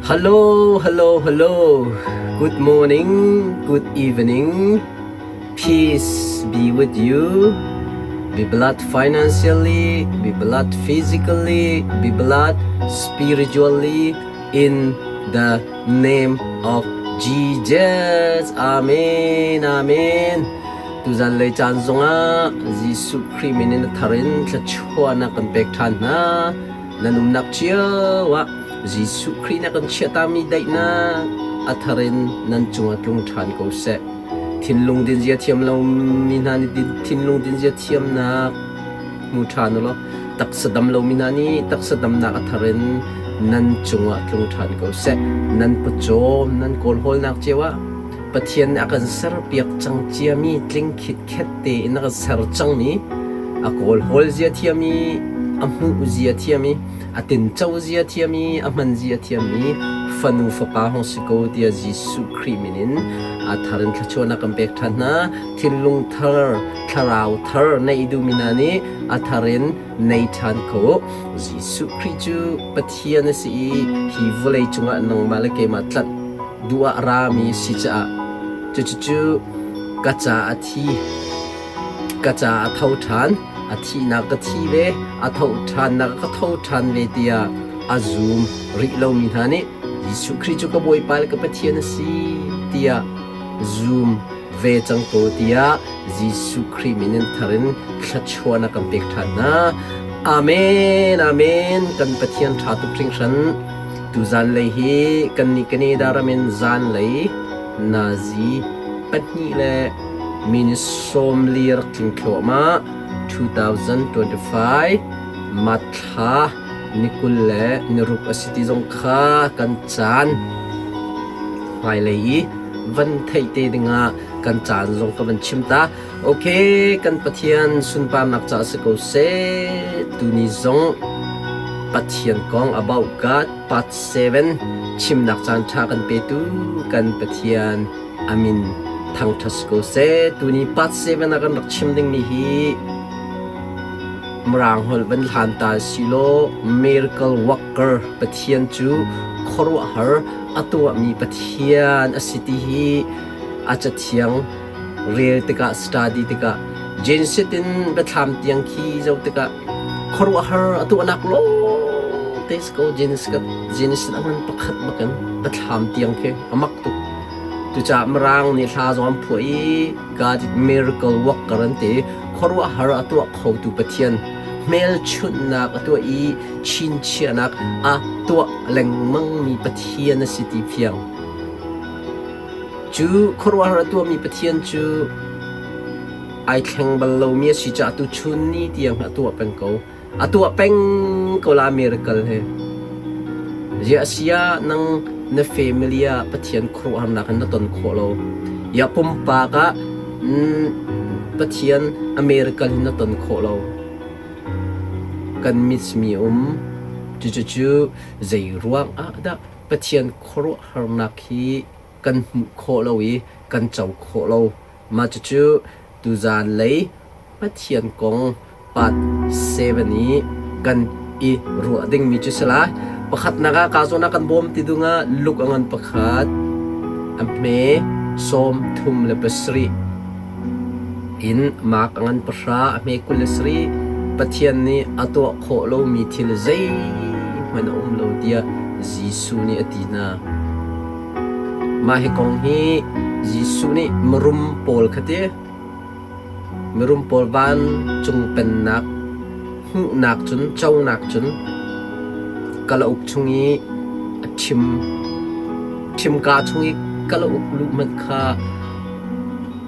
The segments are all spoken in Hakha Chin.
Hello, hello, hello. Good morning, good evening. Peace be with you. Be blessed financially, be blessed physically, be blessed spiritually in the name of Jesus. Amen. Amen. Tuzan lei caan zongah Jesuh Khrih min in a thar in thluachuahnak kan pek ṭhan hna. Nan umnak cio ah Jesuh Khrih na kan chiahtami daihnak a thar in nan cungah tlung ṭhan ko seh. Thinlung dinzia thiam lomi hna nih thinlung dinzia thiamnak hmu ṭhan u law taksa dam lomi hna nih taksa damnak a thar in nan cungah tlung ṭhan ko seh. Nan pawcawm nan kawlhawlnak cio ah Pathian nih a kan serpiak cang ciami tling khitkhet tein a kan ser cangmi a kawlhawl zia thiam i a hmuh zia thiam i a tinco zia thiam i a hman zia thiammi fanu fapa hong si ko tiah Jesuh Khrih min in a thar in thluachuahnak kan pek ṭhan hna. Thinlung thar, thlarau thar neih duhmi hna nih a thar in nei ṭhan ko. Jesuh Khrih cu Pathian a si i hi vawlei cungah nangmah le keimah tlanh duh ah a rami si caah cucu ka ca a thi, ka ca a tho ṭhan, a thihnak ka thi ve, a tho ṭhannak ka tho ṭhan ve tiah a zum rih lomi hna nih Jesuh Khrih cu ka Bawipa le ka Pathian a si tiah zum ve cang ko tiah Jesuh Khrih min in thar in thluachuahnak kan pek ṭhan hna. Amen, amen. Kan Pathian ṭha tuk hringhran. Tuzan lei hi kannih Canada ram in zanlei nazi pahnih le minute 40 rak tling thluahmah 2025 March thla ni 26 a si ti zong kha kan caan hmailei i van theih te dingah kan caan zong ka van chim ta. Ok, kan Pathian sunparnak caah si ko seh. Tuni zong Pathian kong about God part 7 chimnak caan ṭha kan petu kan Pathian amin thangṭhat si ko seh. Tuni part 7 ah kan rak chim dingmi hi Mirang holh van hlan ta silaw miracle worker Pathian cu khuaruahhar a tuahmi Pathian a si ti hi a cathiang rel tikah study tikah Genesis in biathlam tiang khi zoh tikah khuaruahhar a tuahnak lawngte si ko Genesis Genesis a ngan pakhat bakin biathlam tiang khi a mak tuk. Cucaah Mirang nih hla zong an phuah i God miracle worker an ti. Khuaruahhar a tuah khotu Pathian hmelchunhnak a tuah i chinchiahnak a tuah lengmangmi Pathian a si ti fiang. Cu khuaruahhar a tuahmi Pathian cu ai thleng bal lomi a si caah tuchun ni tiang a tuah peng ko. A tuah peng ko la miracle he. Ziah a si ah nang na family ah Pathian khuaruahharnak in na ton khawh lo. Ya pumpak ah Pathian a miracle in na ton khawh lo. Kan mismi um. Cucu zei ruang ah dah Pathian khuaruahharnak hi kan hmuh khawh lo i kan co khawh lo. Mah cucu tuzaan lei Pathian kong part 7 i kan i ruah dingmi cu si lai. Pakhatnak ah kaa zawn ah kan bawm ti ding ah luk a ngan pakhat a hme 37 in mark a ngan 10 a hme 27 Pathian nih a tuah khawh lomi thil zeihmanh a um lo tiah Jesuh nih a ti hna. Mah hi kong hi Jesuh nih mirum pawl kha ti mirum pawl vancung pennak hmuhnak cun conak cun kalauk chung i a ṭhim ṭhimka chung i kalauk luh hmanh kha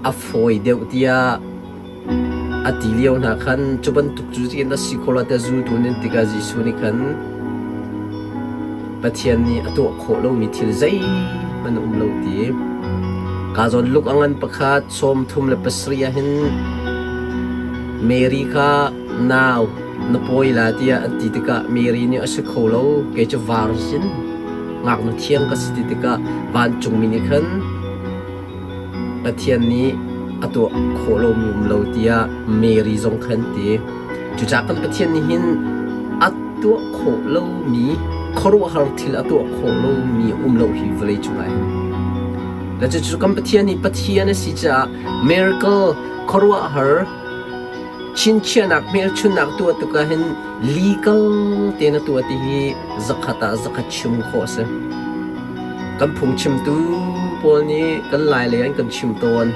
a fawi deuh tiah A ti lio hna khan cu bantuk cu zeitin a si khawh lo tiah zultu nih an tikah Jesuh nih khan Pathian nih a tuah khawh lomi thil zeihmanh a um lo ti. Ka zawn luk a ngan pakhat 37 ah hin Mary kha nau na pawi la tiah an ti tikah Mary nih a si kho lo kei cu virgin ngaknu thiang ka si ti tikah vancungmi nih khan Pathian nih a tuah khawh lomi um lo tiah Mary zong khan ti. Cucaah kan Pathian nih hin a tuah khawh lomi Khuaruahhar thil a tuah khawh lomi a um lo hi vawlei cungah hin. Le cucu kan Pathian hi Pathian a si caah miracle khuaruahhar chinchiahnak hmelchunhnak tuah tuk ah hin legal tein a tuah ti hi zakhat ah zakhat chim khawh a si. Kan phungchimtu pawl nih kan lai lei an kan chim tawn.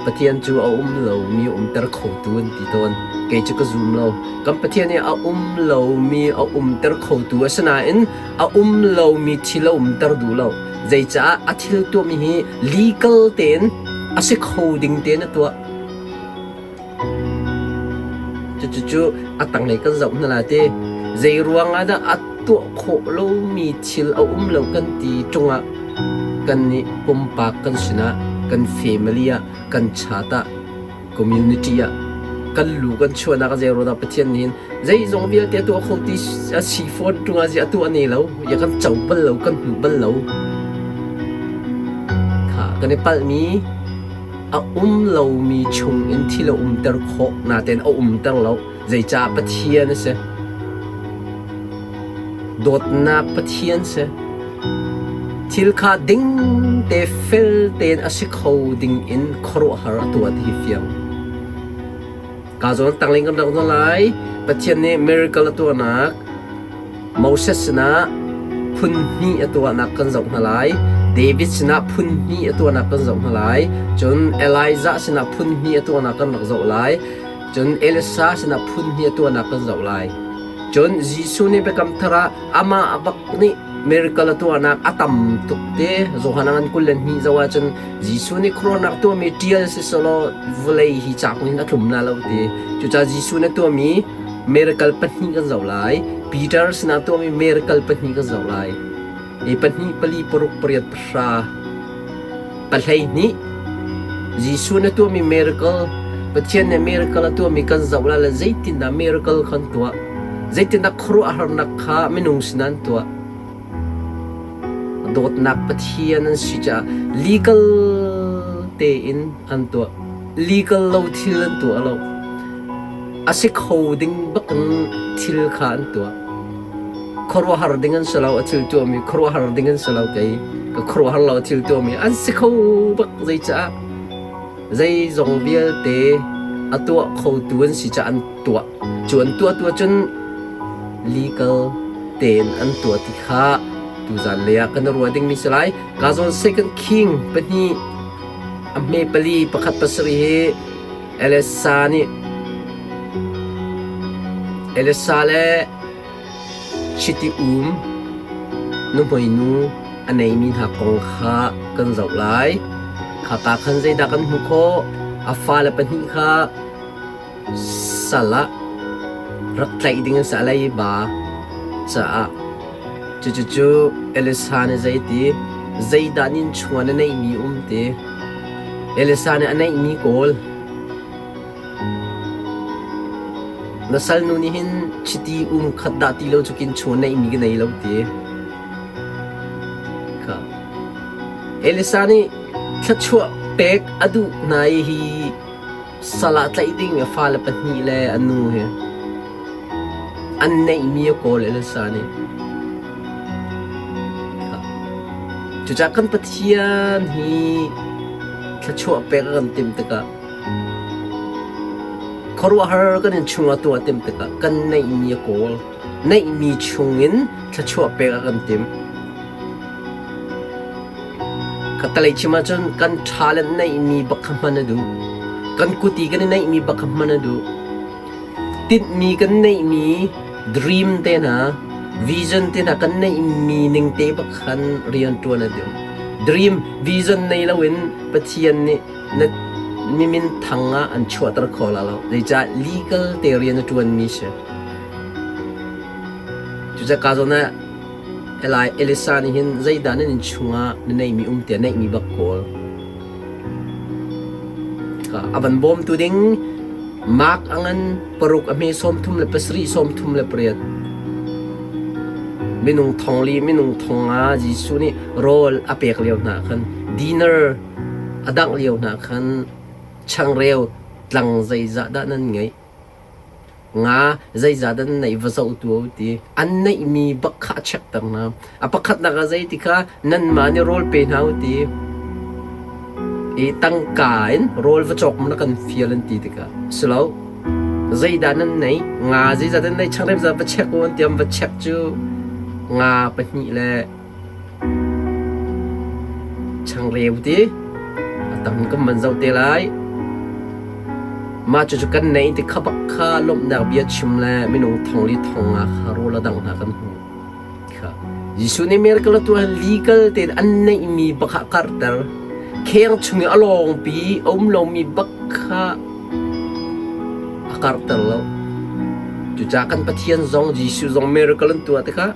Pathian cu a um lomi a umter khotu an ti tawn. Kei cu ka zum lo. Kan Pathian hi a um lomi a umter khotu asinain a um lomi thil a umter duh lo. Zeicah a thil tuahmi hi legal tein a si kho ding tein a tuah. Cucu a tanglei kan zoh hna la ti. Zei ruang ah dah a tuah khawh lomi thil a um lo kan ti ṭung ah kannih pumpak kan sinah, kan family ah, kan chat ah, community ah kan lu kan chuahnak a zei ruang dah Pathian nih hin zeizong vialte a tuah kho ti a si fawn ṭung ah ziah a tuah ne lo, ya kan co bal lo, kan hmu bal lo. Kha kan i palhmi a um lomi chungin thil a umter khawh natein a umter lo. Zeicah Pathian a si? Dawtnak Pathian si. Thil kha ding te fel tein a si kho ding in khuaruahhar a tuah ti hi fiang. Ka zawn tangling kan rak lai. Pathian nih miracle a tuahnak Moses sinah phun hnih a tuahnak kan zoh hna lai. David sinah phun hnih a tuahnak kan zoh hna lai. Cun Elijah sinah phun hnih a tuahnak kan rak zoh lai. Cun Elisa sinah phun hnih a tuahnak kan zoh lai. Cun Jesuh nih Biakam Thar ah amah bak nih miracle a tuahnak a tam tuk te. Johan ngan 22 zoh ahcun Jesuh nih khuaruahnak tuahmi ṭial si selaw vawlei hi cauk nih hin a tlum na lo ti. Cucaah Jesuh nih tuahmi miracle pahnih kan zoh lai. Peter sinah tuahmi miracle pahnih kan zoh lai. Hi pahnih, pali, paruk, pariat, pahra, pahleihnih. Jesuh nih tuahmi miracle, Pathian nih miracle a tuahmi kan zoh lai le zeitindah miracle kan tuah? Zeitindah khuaruahharnak kha minung sinah an tuah? Dawtnak Pathian an si caah legal tein an tuah. Legal lo thil an tuah lo. A si kho ding bakin thil kha an tuah. Khuaruahhar ding an si lo a thil tuahmi khuaruahhar ding an si lo kei ka khuaruahhar lo a thil tuahmi an si kho bak zeicah zeizong vialte a tuah khotu an si caah an tuah. Cu an tuah tu ahcun legal tein an tuah ti kha tuzan lei ah kan ruah dingmi si lai. Ka zawn Second King pahnih a hme pali pakhat pasarih hi Elisa nih Elisa le chiti um nuhmei nu a neimi hna kong kha kan zoh lai. Khaka khan zeidah kan hmuh khawh? A fale pahnih kha Sal ah rak tlaih ding a si a leiba caah cucucu Elisa nih zeiti zeidah nin chungah na neihmi um ti Elisa nih a neihmi kawl na salnu nih hin chiti um khat dah ti lo cu kin chung a neihmi ka nei lo ti kha Elisa nih thluachuah pek a duh hna i hi Sal ah tlaih ding a fale pahnih le a nu he an neihmi a kawl Elisa nih. Cucaah kan Pathian hi thluachuah pek a kan timh tikah khuaruahhar kan in chungah tuah a timh tikah kan neihmi a kawl. Neihmi chungin thluachuah pek a kan timh. Ka talei chim ahcun kan ṭha le neihmi bak kha hman a duh. Kan kut i kan i neihmi bak kha hman a duh. Tinhmi kan neihmi dream te hna, vision te hna kan neihmi ning te bak khan rian ṭuan a duh. Dream, vision nei loin Pathian nih na mimin thang ah an chuahter kho la lo. Zeicah legal te rian a ṭuanmi si. Cucaah ka zawn ah Eli Elisa nih hin zeidah nan inn chungah na neihmi um tiah neihmi bak kawl. A van bawmtu ding Mark a ngan paruk a hme 37 38. Minung thong li minung thong nga Jesuh nih rawl a pek lio hna khan dinner a dangh lio hna khan changreu tlang zeizah dah nan ngeih? Nga zeizat an neih va zoh tuah u ti. An neihmi bak kha a check-ter hna. A pakhatnak ah zei ti kha nanmah nih rawl pe hna u ti. I tangka in rawl va cawk na kan fial an ti tikah si lo. Zeidah nan neih? Nga zeizat an neih changreu zat va check u an ti an va check cu nga pahnih le Changreu ti a tam kan man zoh te lai. Mah cucu kan neih ti kha bak kha lawmhnak bia chim le minung thong li thong nga kha rawl a dang hna kan hmuh. Kha. Jesuh nih miracle a tuah legal tein an neihmi bak ah karhter. Kheng chung i a lawngpi a um lomi bak kha a karhter lo. Cucaah kan Pathian zong Jesuh zong miracle an tuah tikah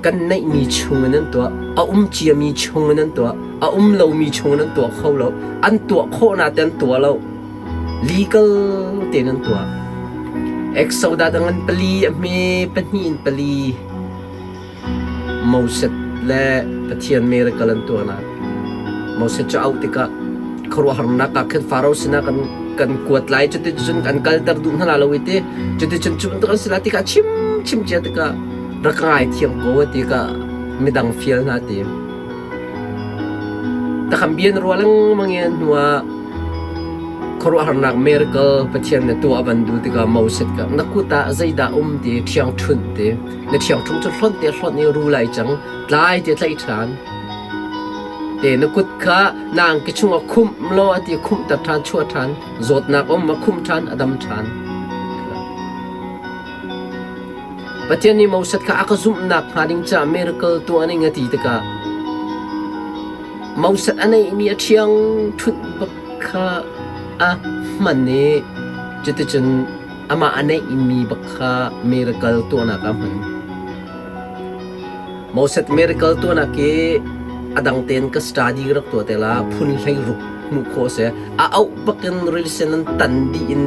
kan neihmi chungin an tuah, a um ciami chungin an tuah, a um lomi chungin an tuah kho lo. An tuah khawh nain an tuah lo. Legal tein an tuah. Exodus a ngan pali, a hme pahnih in pali. Moses le Pathian miracle an tuahnak. Moses cu auh tikah khuaruahharnak ah khin Faro sinah kan kan kuat lai cuticun kan kalter duh hna lo i ti cuticun cu bantuk an si lai tikah chim chim cia tikah rak ngai thiam ko ti ka midang fial hna ti takhan bian rua lengmang in hnuah khuaruahharnak miracle Pathian na tuah ban du tikah Moses ka na kut ah zeidah um ti ṭhiang ṭhunh ti na ṭhiang ṭhung cu hlonh te hlonh i ru lai cang tlai te tlaih ṭhan te na kut kha na angki chungah khumh law a ti khumhter ṭhan chuah ṭhan zawtnak um a khumh ṭhan a dam ṭhan Pathian nih Moses kha a ka zumhnak hnga ding caah miracle tuah ning a ti tikah Moses a neihmi a ṭhiang ṭhunh bak kha a hman i cuticun amah a neihmi bak kha miracle tuahnak ah a hman. Moses miracle tuahnak hi a dang tein ka study rak tuah te la phun hlei ruk hmuh khawh a si. A auh bakin rilsen an tan dih in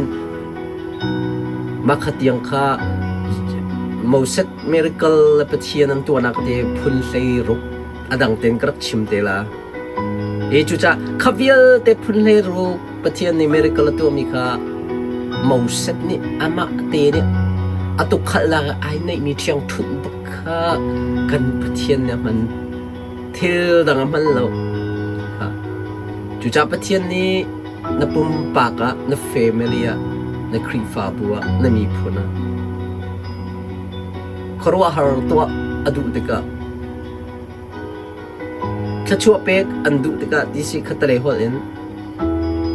mah kha tiang kha Moses miracle le Pathian an tuahnak te phun hlei ruk a dang tein ka rak chim te la. Hi cucah kha vialte phun hlei ruk Pathian nih miracle a tuahmi kha Moses nih amah te nih a tukhalhnak ah ai neihmi ṭhiangṭhunh bak kha kan Pathian nih a hman. Thil dang a hman lo. Cucaah Pathian nih na pumpak ah, na family ah, na Khrihfabu ah, na miphun ah khuaruahhar tuah a duh tikah Thluachuah pek an duh tikah ti si khattelei holh in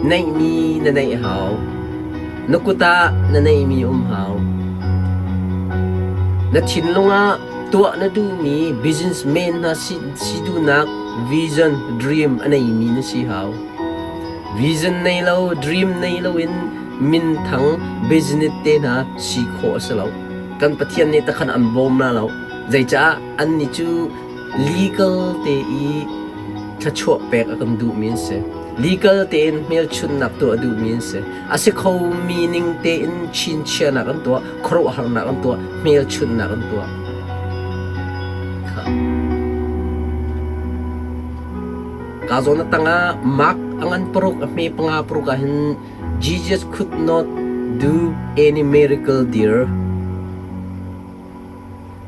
neihmi na neih hau. Na kut ah na neihmi um hau. Na thinlung ah tuah na duhmi businessman hna si, si duhnak vision, dream a neimi na si hau. Vision nei lo, dream nei loin minthang business te hna si khawh a si lo. Kan Pathian nih takhan an bawm na lo. Zeicah annih cu legal te i thluachuah pek a kan duhmi an si. Legal tein hmelchunhnak tuah a duhmi an si. A si khomi ning tein chinchiahnak an tuah, khuaruahharnak an tuah, hmelchunhnak an tuah. Ka zawn a tangah Mark a ngan paruk a hme panga paruk ah hin Jesus could not do any miracle there.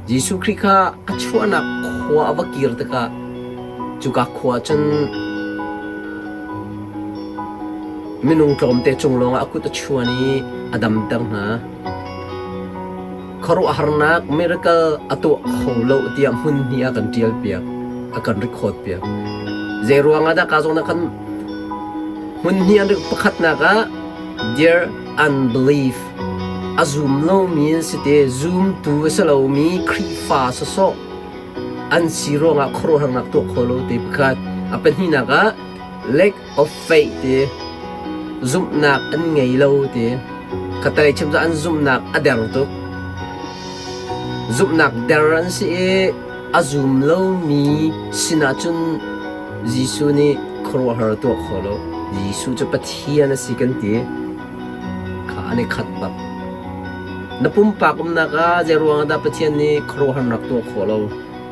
Jesuh Khrih kha a chuahnak khua a va kir tikah cuka khua cun minung tlawmte cung lawngah a kut a chuan i a damter hna. Khuaruahharnak miracle a tuah kho lo tiah hmun hnih ah kan ṭialpiak, a kan record piak. Zei ruangah dah ka zong na kan hmun hnih an pakhatnak ah their unbelief A zum lomi an si te, zumtu a si lomi Khrihfa sawsawh an si ruangah khuaruahharnak tuah kho lo te pakhat. A pahnihnak ah lack of faith ti zumhnak an ngei lo ti. Khatalei chim cu an zumhnak a der tuk. Zumhnak der an si i a zum lomi sinah cun Jesuh nih khuaruahhar a tuah kho lo. Jesuh cu Pathian a si kan ti. Kha an i khat bak. Na pumpak umnak ah zeiruang dah Pathian nih khuaruahharnak tuah khawh lo?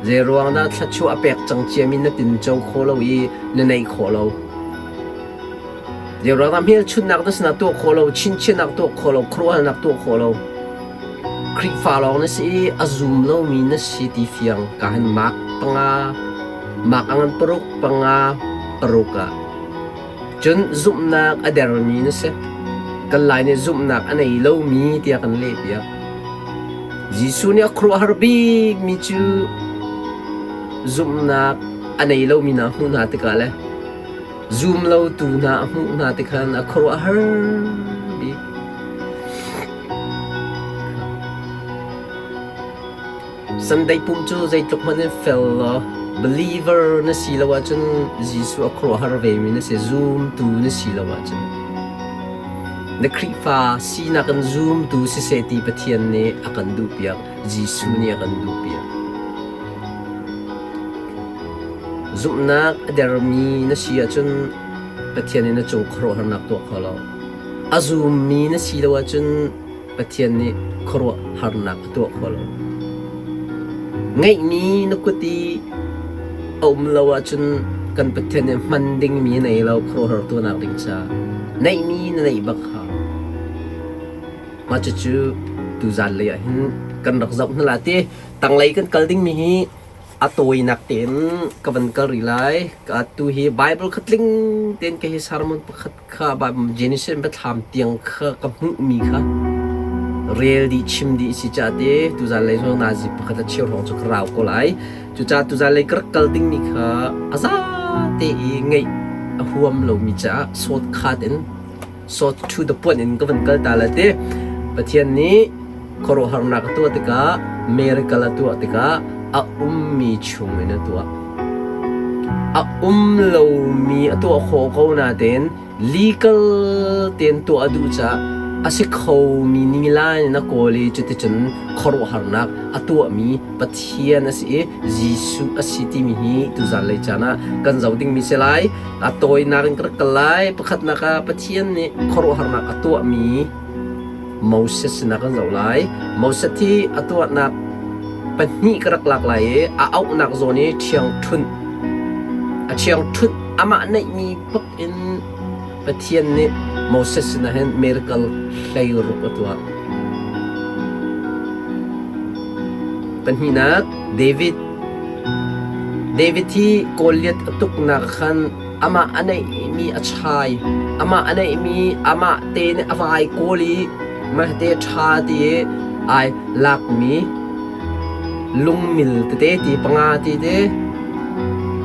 Zeiruang dah thluachuah a pek cang ciami na tinco khawh lo i na neih khawh lo? Zeiruang dah hmelchunhnak na sinah tuah khawh lo, chinchinnak tuah khawh lo, khuaruahharnak tuah khawh lo? Khrihfa lawng na si i a zum lomi na si ti fiang ka han mark panga mark a ngan paruk panga paruk ah. Cun zumhnak a dermi na si. Kan Lai nih zumhnak a nei lomi tiah kan lehpiak. Jesuh nih a khuaruahhar bikmi cu zumhnak a nei lomi hna hmuh hna tikah le zum lotu hna a hmuh hna tikhan a khuaruahhar bik. Sunday pumh cu zeitluk hmanh in fel law believer na si lo ahcun Jesuh a khuaruahhar vemi na si, zumtu na si lo ahcun. Na Khrihfa sinak in zumtu siseh ti Pathian nih a kan duhpiak, Jesuh nih a kan duhpiak. Zumhnak a dermi na si ahcun Pathian nih na cung khuaruahharnak tuah kho lo. A zummi na si lo ahcun Pathian nih khuaruahharnak a tuah kho lo. Ngeihmi na kut i a um lo ahcun kan Pathian nih hman dingmi na nei lo khuaruahhar tuahnak ding caah. Neihmi na neih bak hau. Mah cucu tuzan lei ah hin kan rak zoh hna la ti. Tanglei kan kal dingmi hi A tawinak tein ka van kal rih lai. Atu hi Bible kha tling tein ka hi sermon pakhat kha Genesis biathlam tiang kha ka hmuhmi kha rel dih chim dih si ca te tuzan lei zong nazi pakhat a cheu hrawng cu ka rau ko lai. Cucaah tuzan lei ka rak kal dingmi kha a za te i ngeih a huam lomi caah shortcut in short to the point in ka van kal ta la te. Pathian nih Khuaruahharnak a tuah tikah miracle a tuah tikah a ummi chungin a tuah. A um lomi a tuah khawh ko nain legal tein tuah a duh caah a si khomi nila in a kawl i cuticun khuaruahharnak a tuahmi Pathian a si i Jesuh a si timi hi tuzan lei caan ah kan zoh dingmi si lai. A tawinak in ka rak kal lai. Pakhatnak ah Pathian nih khuaruahharnak a tuahmi Moses sinah kan zoh lai. Moses hi a tuahnak pahnih ka rak lak lai i a auhnak zawn i ṭhiangṭhunh a ṭhiangṭhunh amah neihmi bak in Pathian nih Moses sinah hin miracle 16 a tuah. Pahnihnak David David hi Goliath a tuknak khan amah a neihmi a chai amah a neihmi amah te nih a vai kawl i mahte ṭha ti i ai lakmi lungmil tete ti panga ti te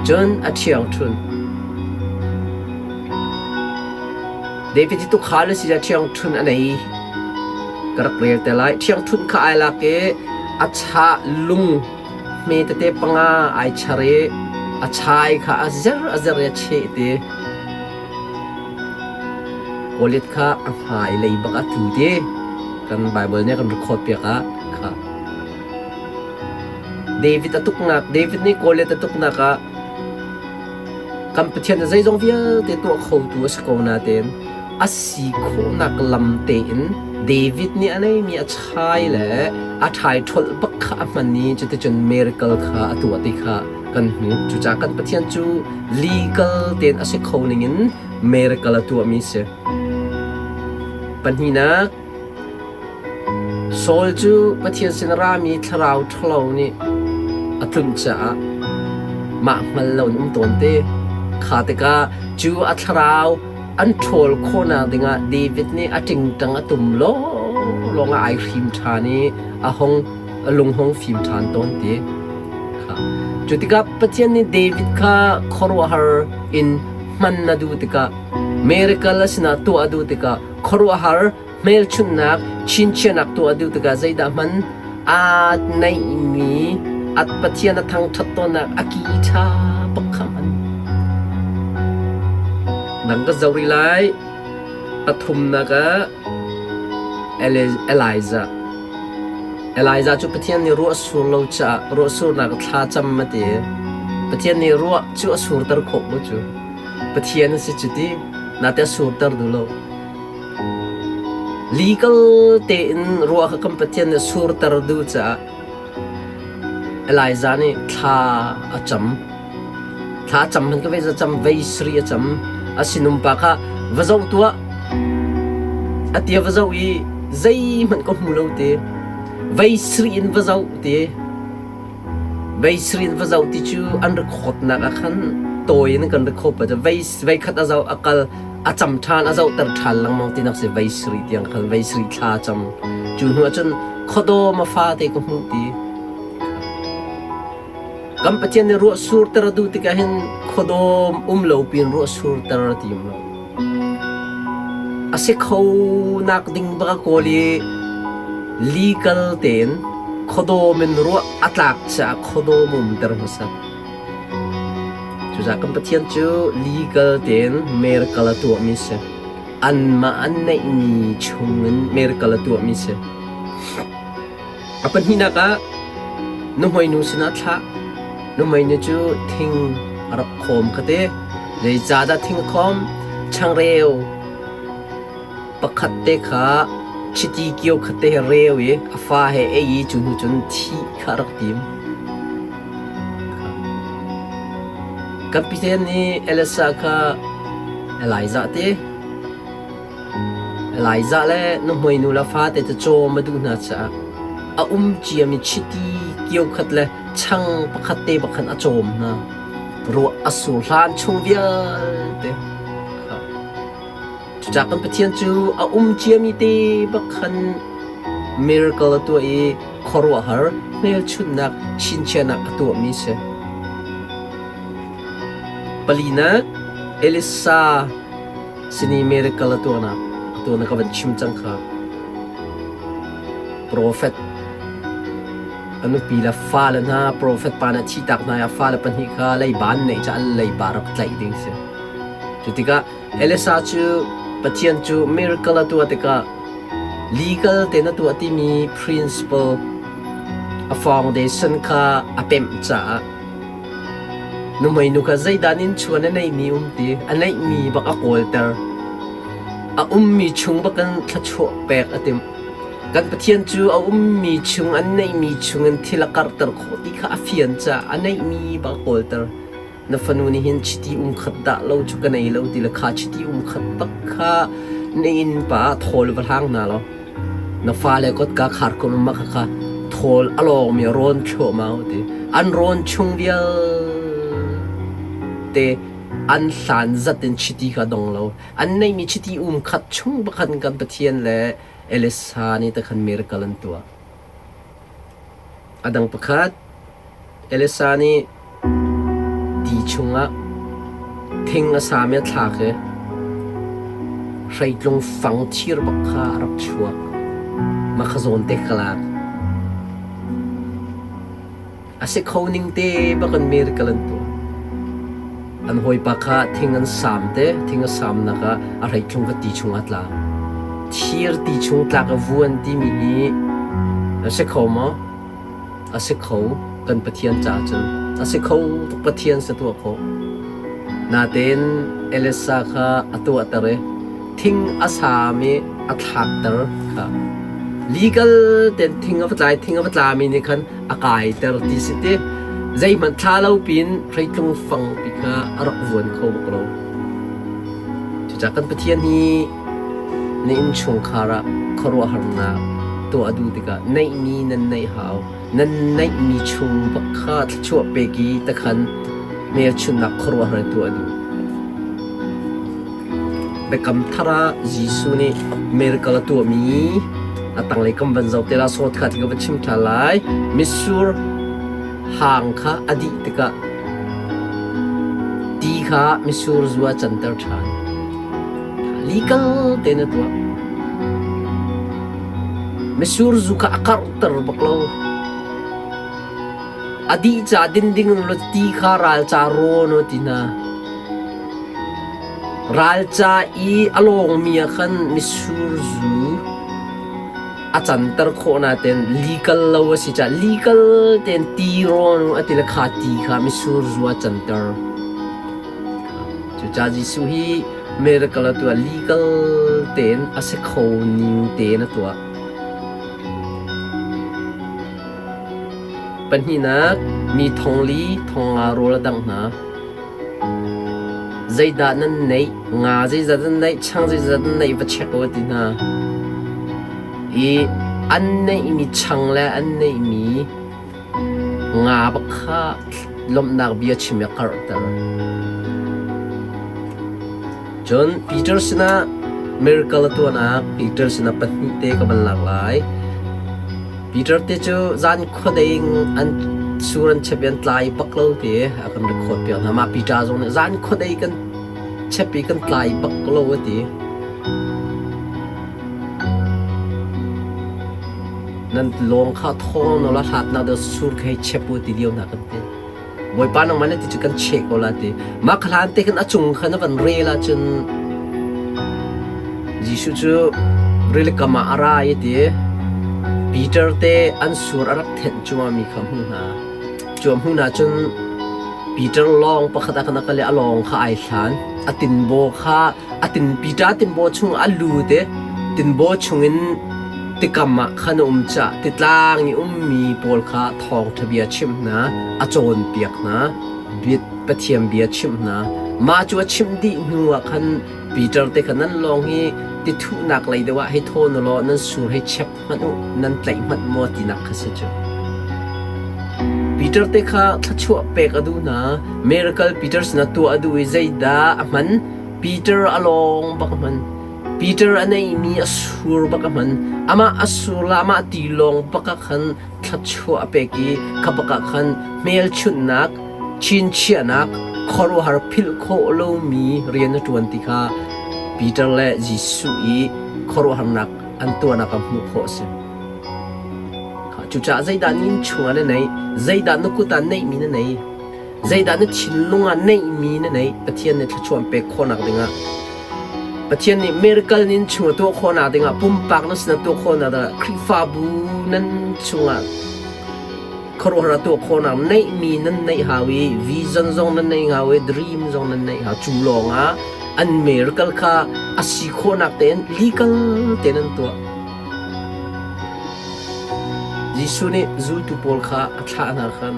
cun a ṭhiangṭhun. David hi tuukhal a si ah ṭhiangṭhun a nei. Ka rak rel te lai. Ṭhiangṭhunh kha ai lak i a chah lung Hme tete panga ai char i a chai kha a zer a zer i a cheh ti. Goliath kha a hmai lei bak a tlu ti. Kan Bible nih a kan record piak ah kha. David a tuknak David nih Goliath a tuknak ah kan Pathian na zeizong vialte tuah khotu a si ko nain a si khawhnak lam tein David nih a neimi a chai le a ṭhai ṭholh bak kha a hman i cuticun miracle kha a tuah ti kha kan hmuh. Cucaah kan Pathian cu legal tein a si kho ningin miracle a tuahmi a si. Pahnihnak, Saul cu Pathian sin a rami thlarau ṭhalo nih a tlunh caah mah hngal lo in um tawn te. Kha tikah cu a thlarau an ṭhawl khawhnak dingah David nih a ṭingṭang a tum lawnglawng ah ai hrim ṭhan i a hung a lung hung fim ṭhan tawn ti. Kha. Cu tikah Pathian nih David kha khuaruahhar in hman a duh tikah miracle a sinah tuah a duh tikah khuaruahhar hmelchunhnak chinchiahnak tuah a duh tikah zeidah hman aa neihmi at Pathian a thangṭhat tawnnak a ki ṭha bak kha hman. Dang ka zoh rih lai. Pathumnak ah Elijah. Elijah cu Pathian nih ruah sur lo caah ruah surnak thla cam a ti. Pathian nih ruah cu a surter khawh ko cu. Pathian a si cu ti. Nate a surter duh lo. Legal tein ruah kha kan Pathian nih surter duh caah Elijah nih thla a cam. Thla a cam hmanh ka vei a cam vei sri a cam. A sinum pa kha va zoh tuah. A tia va zoh i zeihmanh ka hmu lo ti. Vei sarih in va zoh ti. Vei sarih in va zoh ti cu an record-nak ah khan tawi in kan record pa cu vei vei khat a zoh a kal a cam ṭhan a zohter ṭhan lengmang tinak si vei sarih tiang khan vei sarih thla a cam. Cu hnu ah cun khuadawm a fate ka hmuh ti. Kan Pathian nih ruah surter a duh tikah hin khuadawm um lo pin ruah surter a tim lo. A si kho nak ding bak a kawl i legal tein khuadawm in ruah a tlak caah khuadawm a umter hmasa. Cucaah kan Pathian cu legal tein miracle a tuahmi si. Anmah an neihmi chungin miracle a tuahmi si. A pahnihnak ah nuhmeinu sinah thlah. Nuhmeinu cu thing a rak khawm ka ti. Zeicahdah thing a khawm? Changreu pakhat te kha chiti kio khat te he reu i a fa he ei i cu hnu cun thih kha a rak tim. Kan Pathian nih Elisa kha Elijah ti. Elijah le nuhmeinu le fate cu cawm a duh hna caah a um ciami chiti kio khat le chang pakhat te bak khan a cawm hna. Ruah a sur hlan chung vialte. Cucaah kan Pathian cu a um ciami te bak khan miracle a tuah i khuaruahhar hmelchunhnak chinchiahnak a tuahmi si. Palinak, Elisa Sini miracle a tuahnak a tuahnak ka van chim cang kha. Prophet a nupi le fale hna prophet pa nih a thihtak hna i a fale pahnih kha leiba an neih caah an leiba rak tlaih ding si. Cu tikah Elisa cu Pathian cu miracle a tuah tikah legal tein a tuah timi principle a foundation kha a pemh caah Nuhmeinu kha zeidah an innchuan a neihmi um ti, a neihmi bak a kawlter. A ummi chung bakin thluachuah pek a timh. Kan Pathian cu a ummi chung, an neihmi chungin thil a karhter khawh ti kha a fian caah a neihmi bak a kawlter. Na fanu nih hin chiti um khat dah lo cu ka nei lo ti le kha chiti um khat bak kha na innpa ah thawl va hlang hna law Na fale kotka khar kum ma kha thawl a lawngmi a rawn thluahmah ti. An rawn chung vialte an hlan zat in chiti kha dong lo. An neihmi chiti um khat chung bakhan kan Pathian le Elisa nih takhan miracle an tuah. A dang pakhat, Elisa nih ti chungah thing a sami a thlak i hreitlung fang thir bak kha a rak chuak. Mah kha zawn te ka lak. A si kho ning te bak in miracle an tuah. An hawipa kha thing an saam te, thing a saamnak ah a hreitlung kha ti chungah a tla. Thir ti chung tlak a vuan timi hi a si kho maw? A si kho, kan Pathian caah cun. A si kho tuk Pathian sa tuah khawh. Natein Elisa kha a tuahter i thing a saam i a thlakter kha. Legal ten thing a va tlai, thing a va tlami nih khan a kaiter ti si ti. Zeihmanh thla lo pin hreitlung fang pi kha a rak vuan kho bak lo. Cucaah kan Pathian hi na innchungkhar ah khuaruahharnak tuah a duh tikah neihmi nan neih hau. Nan neihmi chung bak kha thluachuah pek i takhan hmelchunhnak khuaruahhar tuah a duh. Biakam thar ah Jesuh nih miracle a tuahmi a tanglei kam van zoh te la sawt kha ti ka van chim ṭhan lai. Mitsur hang kha a dih tikah ti kha mitsur zu ah canter ṭhan. Legal tein a tuah. Mitsur zu kha a karhter bak lo. A dih ca din ding in ti kha ral ca rawn u ti hna. Ral ca i a lawngmi ah khan mitsur zu a canter khawh nain legal lo a si caah legal tein ti rawn u a ti le kha ti kha mitsur zu a canter. Cucaah Jesuh hi miracle a tuah legal tein a si kho ning tein a tuah. Pahnihnak, mi thongli thongnga rawl a dangh hna. Zeidah nan neih? Nga zeizat nan neih? Chang zeizat nan neih? Va check u a ti hna. I An neihmi chang le an neihmi nga bak kha lawmhnak bia chim i a karhter. Cun Peter sinah miracle a tuahnak Peter sinah pahnih te ka van lak lai. Peter te cu zan khuadei an sur an chep i an tlai bak lo ti a kan record piak hna. Mah Peter zong nih zan khuadei kan chep i kan tlai bak lo a ti. Nan lawng kha thawng na la hlatnak deuh sur kha hei chep u ti lio hna kan ti. Bawipa nangmah na ti cu kan cheh ko la ti. Mah hlan te khan a cung kha na van rel ahcun Jesuh cu rilikam ah a ra i ti. Peter te an sur a rak thenh cuahmah mi kha a hmuh hna. Cu a hmuh hna cun Peter lawng pakhat ah khan a kal i a lawng kha ai hlan. A tinbaw kha a tin Peter tinbaw chung a lut i tinbaw chungin tikam ah khan a um cah titlang i ummi pawl kha thawngṭha bia chimh hna, a cawnpiak hna, Pathian bia chimh hna. Mah cu a chimh dih hnu ah khan Peter te kha nan lawng hi tithuhnak lei deuh ah hei thawn u law nan sur hei chep hmanh u, nan tlaih hmanh maw tinak kha si cu. Peter te kha thluachuah pek a duh hna. Miracle Peter sinah tuah a duh i zeidah a hman? Peter a lawng bak a hman. Peter a neihmi a sur bak a hman. Amah a sur le amah tilawng bak ah khan thluachuah a pek i kha bak ah khan hmelchunhnak, chinchiahnak, khuaruahhar philh khawh lomi rian a ṭuan ti kha Peter le Jesuh i khuaruahharnak an tuahnak ah hmuh khawh a si. Cucaah zeidah na inn chungah na neih, zeidah na kut ah neihmi na nei, zeidah na thinlung ah neihmi na neih, Pathian nih thluachuah an pek khawhnak dingah Pathian nih miracle nin chung a tuah khawhnak dingah pumpak na sinah tuah khawhnak dingah Khrihfabu nan chungah khuaruahhar a tuah khawhnak neihmi nan neih hau i vision zong nan neih hau i dream zong nan neih hau cu lawngah an miracle kha a si khawhnak tein legal tein an tuah. Jesuh nih zultu pawl kha a thlah hna khan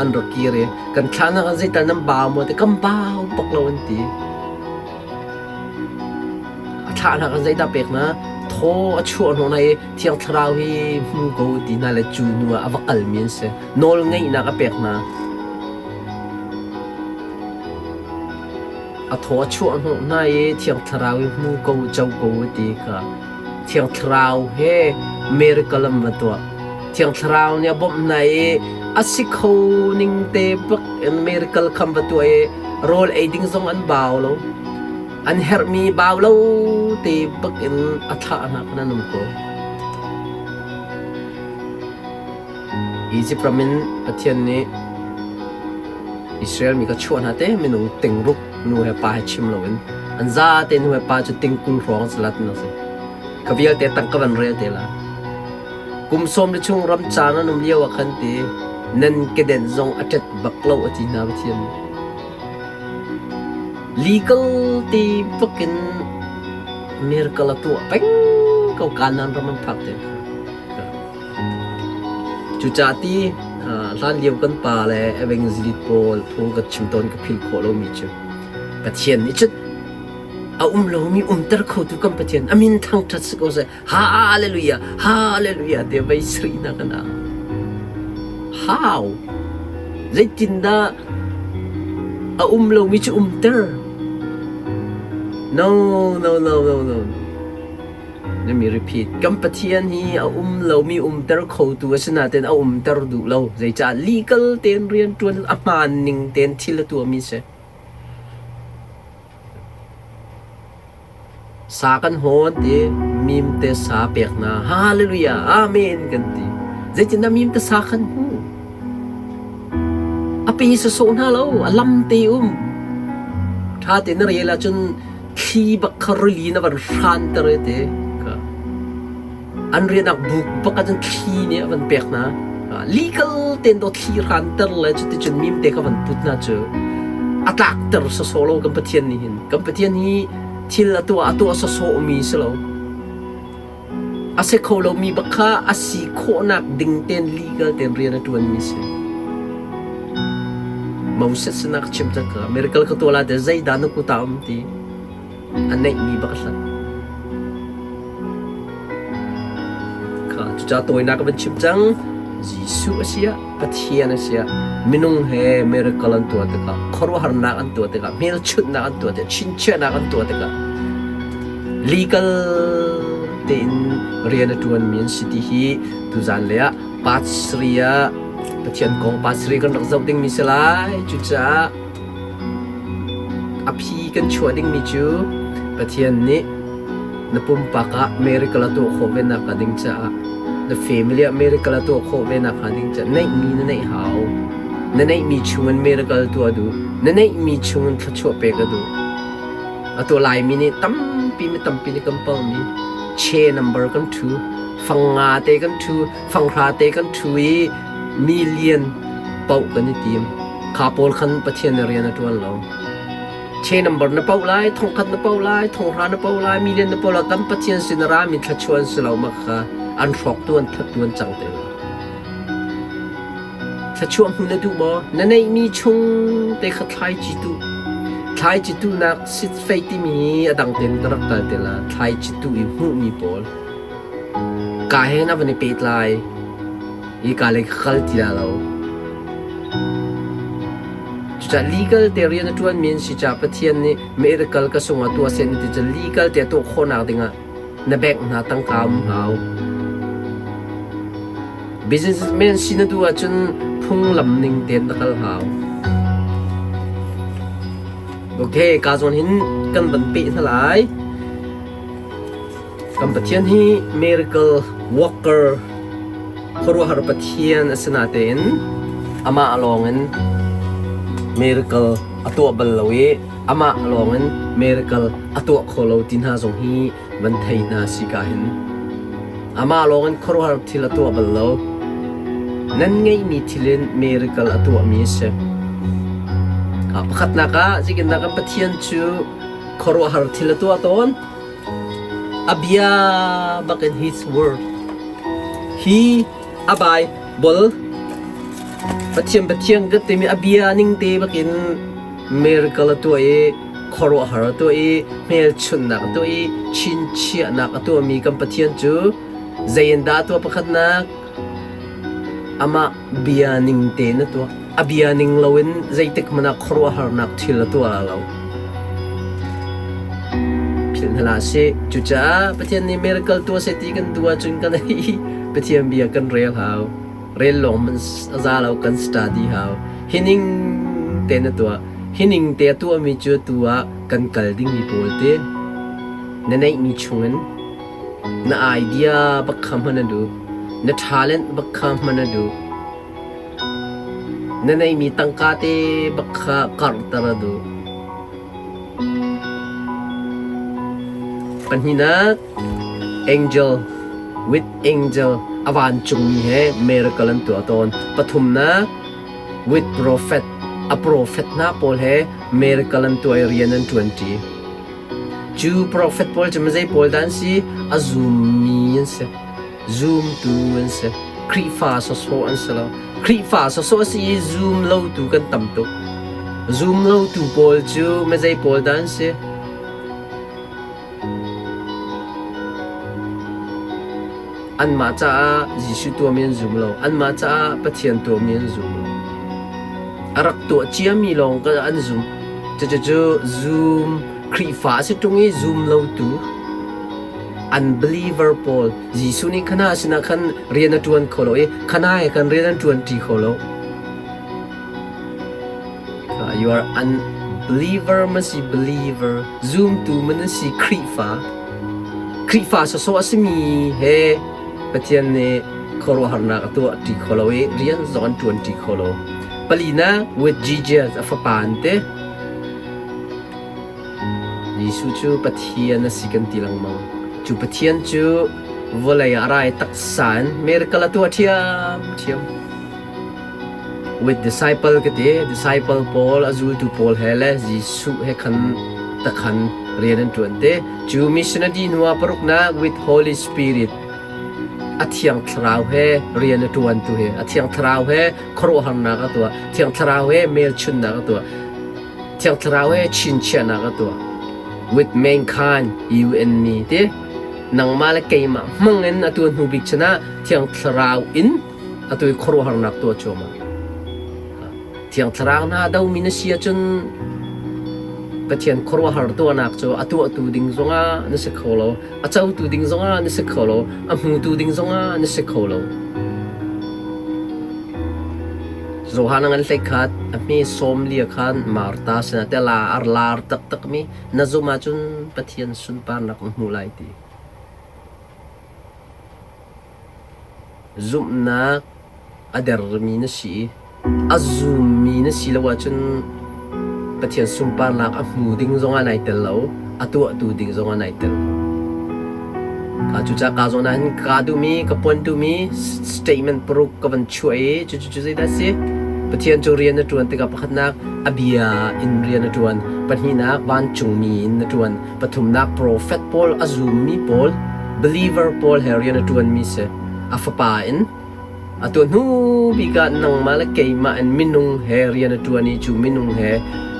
an rak kir i kan thlah hna khan zeital nan bau maw ti kan bau bak lo an ti. A thlah hna khan zeidah pek hna thaw a chuah hnawh hna i Thiang Thlarau hi hmu ko ti hna le cu hnu ah a va kalmi an si. Nawl ngeihnak a pek hna. A thaw a chuah hnawh hna i Thiang Thlarau hi hmu ko co ko ti kha Thiang Thlarau he miracle an va tuah. Thiang Thlarau nih a bawmh hna i a si kho ning te bak in miracle kham va tuah i rawl ei ding zong an bau lo. An herhmi bau lo te bak in a thlah hna khan an um ko. Egypt ram in Pathian nih Israel mi kha chuah hna te minung tingruk nu he pa he chim loin an zate nu he pa cu tingkul hrawng salat an si. Ka vialte tang ka van rel te la. Kum sawm le chung ram caan an um lio ah khan ti nan keden zong a ṭet bak lo a ti hna Pathian nih. Legal ti bakin miracle a tuah peng ko Kanaan ram an phak te kha. Cucaah ti hlanlio kan pa le evangelist pawl phung ka chim tawn ka philh khawh lomi cu Pathian nih cun a um lomi umter khotu kan Pathian a min thangṭhat si ko seh hallelujah hallelujah ti vei sri na kan au how zeitindah a um lomi cu umter no no no no no Let me repeat. Kan Pathian hi a um lomi umter khotu a si nain a umter duh lo. Zeicah legal tein rianṭuan a hmaan ning tein thil a tuahmi si. Sa kan hawn ti, mim te sa pek hna. Hallelujah, Amen kan ti. Zeitindah mim te sa kan hmu? A pe sawsawh hna lo, a lam te um. Ṭha tein na rel ahcun thli bak kha rili na van hranter i ti an rianak buk bak ahcun thli nih a van pek hna legal tein do thli hranter le cuticun mimte kha van put hna cu a tlakter sawsawh lo kan Pathian nih hin kan Pathian hi thil a tuah a tuah sawsawh mi si lo A si kho lomi bak kha a si khawhnak ding tein legal tein rian a ṭuanmi si. Moses sinah ka chim cang kha miracle ka tuah lai te zeidah na kut ah um ti a neihmi bak a hlat. Kha. Cucaah tawinak ka van chim cang. Jesuh a si ah, Pathian a si ah, minung he miracle an tuah tikah, khuaruahharnak an tuah tikah, hmelchunhnak an tuah tikah, chinchiahnak an tuah tikah, legal tein rian a ṭuanmi an si ti hi tuzan lei ah part 3 ah Pathian kong part 3 kan rak zoh dingmi si lai. Cucaah a phi kan chuah dingmi cu Pathian nih na pumpak ah miracle a tuah khawh ve nakhnga ding caah na family ah miracle a tuah khawh ve nakhnga ding caah neihmi na neih hau. Na neihmi chungin miracle tuah duh. Na neihmi chungin thluachuah pek a duh. Atu Laimi nih tampi mi tampi nih kan palmi che number kan ṭhu, fang nga te kan ṭhu, fang hra te kan ṭhu i million paoh kan i tim. Kha pawl khan Pathian nih rian a ṭuan lo. Che number na paoh lai, thongkhat na paoh lai, thonghra na paoh lai, million na paoh lai, kan Pathian sin a rami thluachuah an si lo ma kha an hrawktu an thattu an cang te lai. Thluachuah hmu na duh maw? Na neihmi chung te kha thlaici tuh. Thlaici tuhnak sitfei timi a dang tein ka rak kal te la. Thlaici tuh i hmuhmi pawl. Ka he na van i pehtlai. I ka lei ka kal ti la lo. Cucaah legal te rian a ṭuanmi an si caah Pathian nih miracle ka sungah tuah seh na ti cun legal te tuah khawhnak dingah na bank hna tangka um hau. Businessman si na duh ahcun phunglam ning tein na kal hau. Okay, ka zawn hin kan van peh hna lai. Kan Pathian hi miracle worker, khuaruahhar Pathian a si natein amah lawngin miracle a tuah bal lo i amah lawngin miracle a tuah kho lo ti hna zong hi van thei hna si ka hin. Amah lawngin khuaruahhar thil a tuah bal lo. Nan ngeihmi thil in miracle a tuahmi a si. Pakhatnak ah zeitindah kan Pathian cu khuaruahhar thil a tuah tawn? A bia bakin his word. Hi a Bible Pathian Pathian ka timi a bia ning te bakin miracle a tuah i khuaruahhar a tuah i hmelchunhnak a tuah i chinchiahnak a tuahmi kan Pathian cu zei in dah a tuah pakhatnak amah bia ning tein a tuah. A bia ning loin zeitik hmanh ah khuaruahharnak thil a tuah lo. Philh hna hlah sih. Cucaah Pathian nih miracle tuah seh ti kan duh ahcun kan ei Pathian bia kan rel hau. Rel lawng hmanh a za lo kan study hau. Hi ning tein a tuah. Hi ning te a tuahmi cu atu ah kan kal dingmi pawl te na neihmi chungin na idea bak kha hman a duh. Na talent bak kha hman a duh. Na neihmi tangka te bak kha karhter a duh. Pahnihnak, angel with angel a vancungmi he miracle an tuah tawn. Pathumnak, with prophet a prophet hna pawl he miracle an tuah i rian an ṭuanṭi. Cu prophet pawl cu mizei pawl dah an si? A zummi an si. Zumtu an si. Khrihfa sawsawh an si lo. Khrihfa sawsawh a si i zum lotu kan tam tuk. Zum lotu pawl cu mizei pawl dah an si? Anmah caah Jesuh tuahmi an zum lo. Anmah caah Pathian tuahmi an zum lo. A rak tuah ciami lawng kha an zum. Cucu zum Khrihfa a si ṭung i zum lotu unbeliever pawl Jesuh nih khana sinah khan rian a ṭuan kho lo i khana he khan rian an ṭuanṭi kho lo. You are unbeliever ma si believer zumtu ma na si Khrihfa Khrihfa sawsawh a simi he Pathian nih khuaruahharnak a tuah ṭi kho lo i rian zong an ṭuan ṭi kho lo. Palina with Jesus a fapa an ti. Jesuh cu Pathian a si kan ti lengmang. Cu Pathian cu vawlei ah a ra i taksa in miracle a tuah ṭhiamṭhiam. With disciple ka ti. Disciple pawl, a zultu pawl he le Jesuh he khan takhan rian an ṭuan te. Cu missionary hnu ah paruknak with Holy Spirit a Thiang Thlarau he rian a ṭuantu he a Thiang Thlarau he khuaruahharnak a tuah. Thiang Thlarau he hmelchunhnak a tuah. Thiang Thlarau he chinchiahnak a tuah. With mankind, you and me ti. Nangmah le keimah hmang in atu hnu bik chan ah Thiang Thlarau in atu i khuaruahharnak tuah cuahmah. Thiang Thlarau hna domi na si ahcun Pathian khuaruahhar tuahnak cu a tuahtu ding zongah na si kho lo, a cotu ding zongah na si kho lo, a hmutu ding zongah na si kho lo. Johan a ngan hleikhat a hme sawm lia khan Martha sinah te la ar lar taktakmi na zumh ahcun Pathian sunparnak na hmuh lai ti. Zumhnak a dermi na si i a zummi na si lo ahcun Pathian sunparnak a hmu ding zongah nai tel lo, a tuahtu ding zongah nai tel lo. Cucaah ka zawn ah hin kaa duhmi, ka puan duhmi statement paruk ka van chuah i cucu cu zeidah a si? Pathian cu rian a ṭuan tikah pakhatnak a bia in rian a ṭuan, pahnihnak vancungmi in a ṭuan, pathumnak profet pawl a zummi pawl, believer pawl he rian a ṭuanmi si. A fapa in a tuah hnu bik ah nangmah le keimah in minung he rian a ṭuan i cu minung he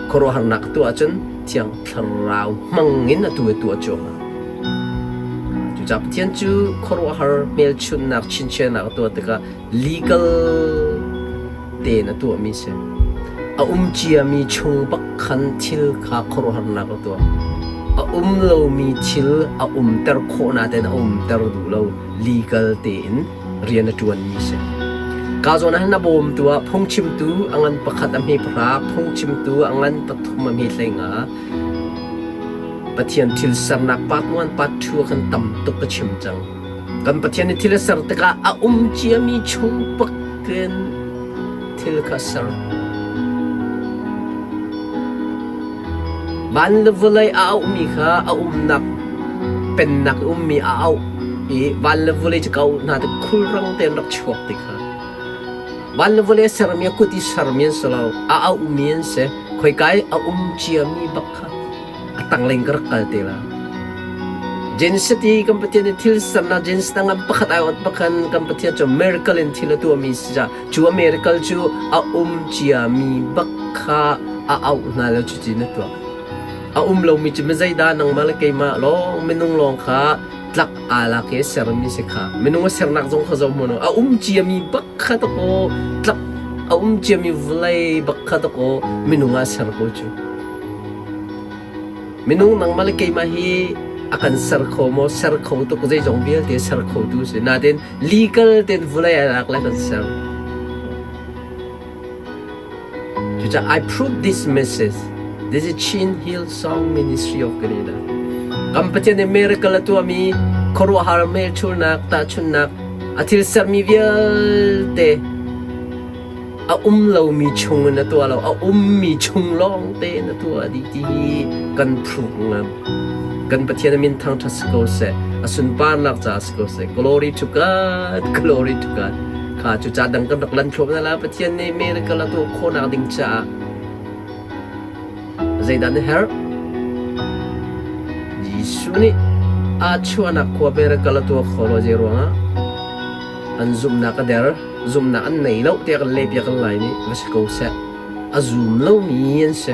khuaruahharnak a tuah ahcun Thiang Thlarau hmang in atu a tuah cuahmah. Cucaah Pathian cu khuaruahhar hmelchunhnak chinchiahnak a tuah tikah legal tein a tuahmi si. A um ciami chung bak khan thil kha khuaruahharnak a tuah. A um lomi thil a umter khawh nain a umter duh lo. Legal tein rian a ṭuanmi si. Ka zawn ah hin a bawmtu ah phungchimtu a ngan pakhat a hme pahra, phungchimtu a ngan pathum a hme hleinga. Pathian thil sernak part 1, part 2 ah khan tam tuk ka chim cang. Kan Pathian nih thil a ser tikah a um ciami chung pakin thil kha a ser. Van le vawlei a auhmi kha a umnak pennak i ummi a auh i van le vawlei cu ka auh hna tik khulrang tein rak chuak ti kha. Van le vawlei a sermi a kut i sermi an si lo, a auhmi an si. Khoika i a um ciami bak kha a tanglei in ka rak kal te la. Genesis i kan Pathian nih thil sernak Genesis dang pakhat ai ot bakhan kan Pathian cu miracle in thil a tuahmi si ca cu a miracle cu a um ciami bak kha a auh hna lo cuti na tuah. A um lomi cu mizeidah nangmah le keimah lawng minung lawng kha tlak aa lak i sermi si kha minung a sernak zong kha zoh hmanh a um ciami bak kha dakaw tlak a um ciami vawlei bak kha dakaw minung ah ser ko cu. Minung nangmah le keimah hi a kan ser kho maw? Ser kho tuk zeizong vialte ser khotu si. Nain legal tein vawlei a lak le kan ser. Cucaah I prove this message. This is Chin Hill Song Ministry of Canada. Kan Pathian nih miracle a tuahmi khuaruahhar hmelchunnak, tahchunhnak, a thil sermi vialte a um lomi chung in a tuah lo, a ummi chung lawng tein a tuah dih ti hi kan prove ngam. Kan Pathian a min thangṭhat si ko seh, a sunparnak caah si ko seh. Glory to God, glory to God. Kha cu ca dang kan rak lan thluam na la Pathian nih miracle a tuah khawhnak ding caah zeidah na herh? Jesuh nih aa chuahnak khua miracle a tuah kho lo zei ruangah an zumhnak a der. Zumhnak an nei lo tiah kan lehpiak an lai nih va si ko seh. A zum lomi an si.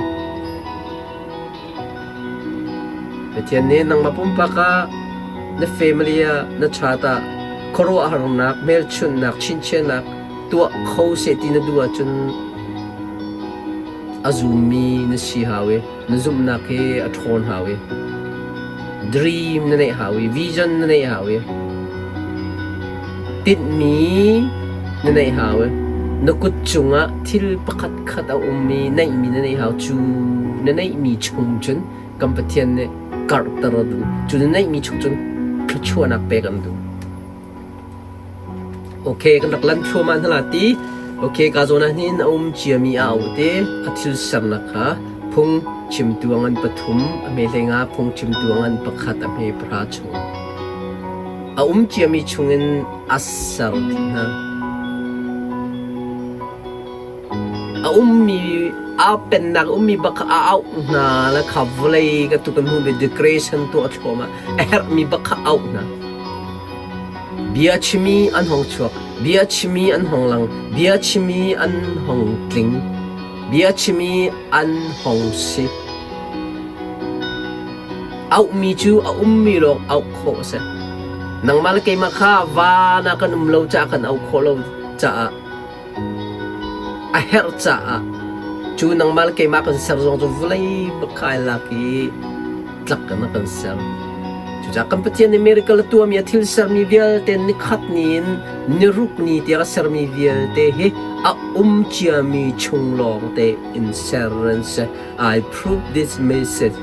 Pathian nih nangmah pumpak ah na family ah na chat ah khuaruahharnak, hmelchunhnak, chinchiahnak tuah kho seh ti na duh ahcun a zummi na si hau i na zumhnak hi a ṭhawn hau i dream na neih hau i vision na neih hau i tinhmi na neih hau i na kut cungah thil pakhat khat a ummi neihmi na neih hau. Cu na neihmi chung cun kan Pathian nih karhter a duh. Cu na neihmi chung cun thluachuahnak pek an duh. Okay, kan rak lan thluahmah hna la ti. Okay, ka zawn ah hin a um ciami a au te a thil sernak kha phung chimtu a ngan pathum a hme hleinga phung chimtu a ngan pakhat a hme pahra chung. A um ciami chungin a ser dih hna. A ummi aa pennak ummi bak kha a auh hna le kha vawlei ka tu kan hmuhmi decoration tuah thluahmah a herhmi bak kha auh hna. Bia chimi an hong chuak, bia chimi an hong lang, bia chimi an hong tling, bia chimi an hong si. Auhmi cu a ummi lawng auh khawh a si. Nangmah le keimah kha van ah kan um lo caah kan auh khawh lo caah a herh caah cu nangmah le keimah kan ser zong cu vawlei bak kha ai lak i tlak in a kan ser. Cucaah kan Pathian nih miracle a tuahmi a thil sermi vialte nikhat ni in niruk ni tiang a sermi vialte hi a um ciami chung lawngte in ser an si. I prove this message.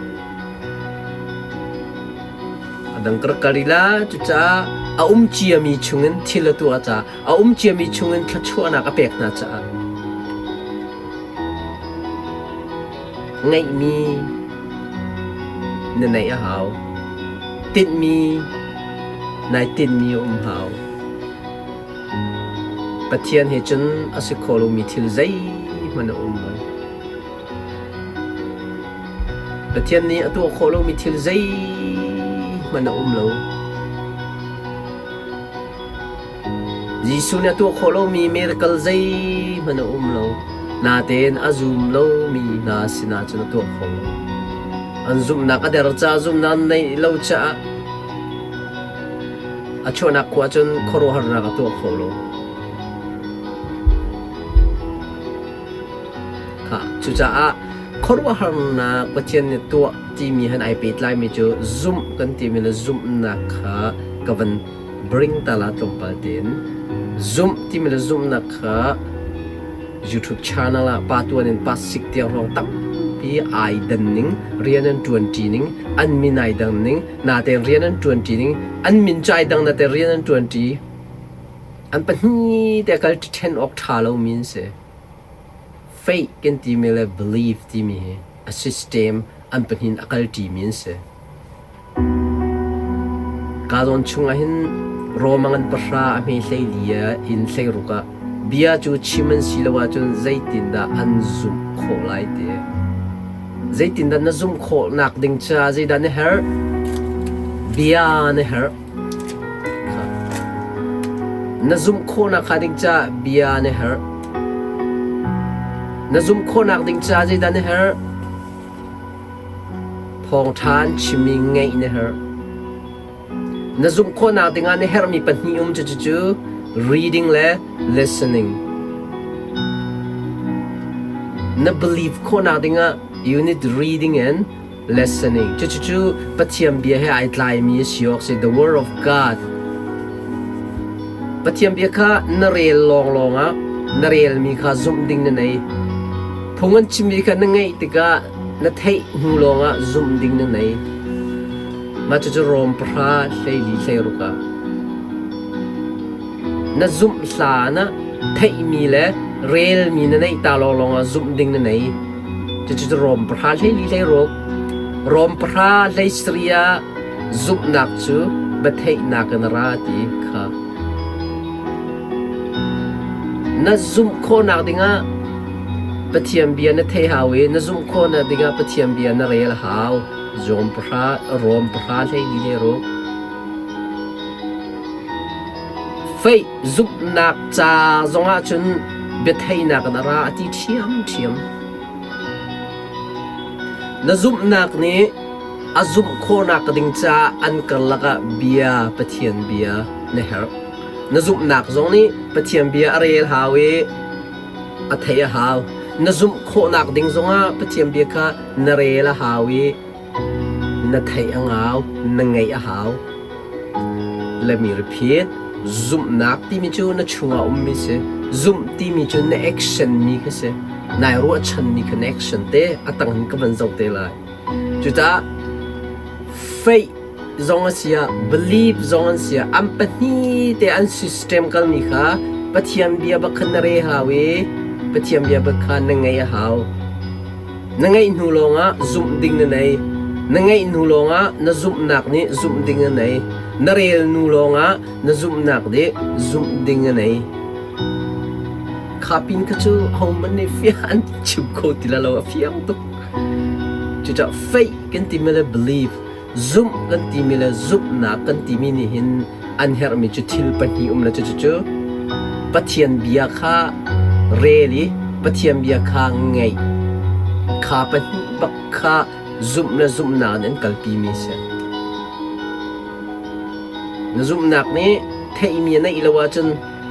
A dang ka rak kal rih la. Cucaah a um ciami chungin thil a tuah caah a um ciami chungin thluachuahnak a pek hna caah ngeihmi na neih a hau. Tinhmi nai tinhmi a um hau. Pathian he cun a si kho lomi thil zeihmanh a um lo. Pathian nih a tuah khawh lomi thil zeihmanh a um lo. Jesuh nih a tuah khawh lomi miracle zeihmanh a um lo. Natein a zum lomi hna sinah cun a tuah kho lo. An zumhnak a der caah zumhnak an neih lo caah a chuahnak khua cun khuaruahharnak a tuah kho lo. Cucaah khuaruahharnak Pathian nih tuah timi han ai pehtlaimi cu zumh kan timi le zumhnak kha ka van bring ta la tlawmpal tein. Zumh timi le zumhnak kha YouTube channel ah pa tuan in pa sik tiang hrawng tampi ai dan ning, rian an ṭuan ṭi ning, an min ai dang ning, natein rian an ṭuan ṭi ning, an min cu ai dang natein rian an ṭuan ṭi. An pahnih te kal ṭhen awk ṭha lomi an si. Faith kan timi le belief timi hi a system an pahnih in a kalṭimi an si. Ka zawn chungah hin Rome ngan pahra a hme hleili in hleiruk ah bia cu chim an si lo ahcun zeitindah an zumh khawh lai ti. Zeitindah na zumh khawh nak ding caah zeidah na herh? Bia na herh. Na zumh khawhnak hnga ding caah bia na herh. Na zumh khawhnak ding caah zeidah na herh? Thawngṭha an chimmi ngaih na herh. Na zumh khawhnak dingah na herhmi pahnih um cucu reading le listening. Na believe khawhnak dingah you need reading and listening. Cucu Pathian bia he ai tlaimi a si awk si the word of God. Pathian bia kha na rel lawnglawng ah na relmi kha zumh ding na nei. Phung an chimmi kha na ngaih tikah na theih hnu lawngah zumh ding na nei. Mah cucu Rom pahra 14 hleiruk ah na zumh hlan ah theihmi le relmi na neih ta lawnglawng ah zumh ding na nei. Cucu Rom pahra 14 hleiruk Rom pahra 13 ah zumhnak cu biatheihnak in a ra ti kha na zumh khawhnak dingah Pathian bia na thei hau i na zumh khawhnak dingah Pathian bia na rel hau. Rom pahra Rom pahra 14 hleiruk Faith zumhnak ca zongah cun biatheihnak in a ra a ti ṭhiamṭhiam. Na zumhnak nih a zumh khawhnak ding caah an karlak ah bia Pathian bia na herh. Na zumhnak zong nih Pathian bia a rel hau i a theih a hau. Na zumh khawhnak ding zongah Pathian bia kha na rel a hau i Na theih a ngau, na ngeih a hau. Let me repeat. Zumhnak timi cu na chungah ummi si. Zumh timi cu na action mi kha si. Nai ruahchanmi kha na action te a tang hin ka van zoh te lai. Cucaah faith zong a si ah, belief zong an si ah, an pahnih te an system kalmi kha Pathian bia bak khan na re hau i Pathian bia bak kha na ngeih a hau. Na ngeih hnu lawngah zumh ding na nei. Na ngeih hnu lawngah na zumhnak nih zumh ding a nei. Na rel hnu lawngah na zumhnak nih zumh ding a nei. Kha pin kha cu hohmanh nih fiang an chim kho ti lo, a fiang tuk. Cucaah faith kan timi le belief, zumh kan timi le zumhnak kan timi nih hin an herhmi cu thil pahnih um le cucu Pathian bia kha rel i Pathian bia kha ngaih kha pahnih bak kha zumh le zumhnak in an kalpimi a si. Na zumhnak nih theihmi a neih lo ahcun,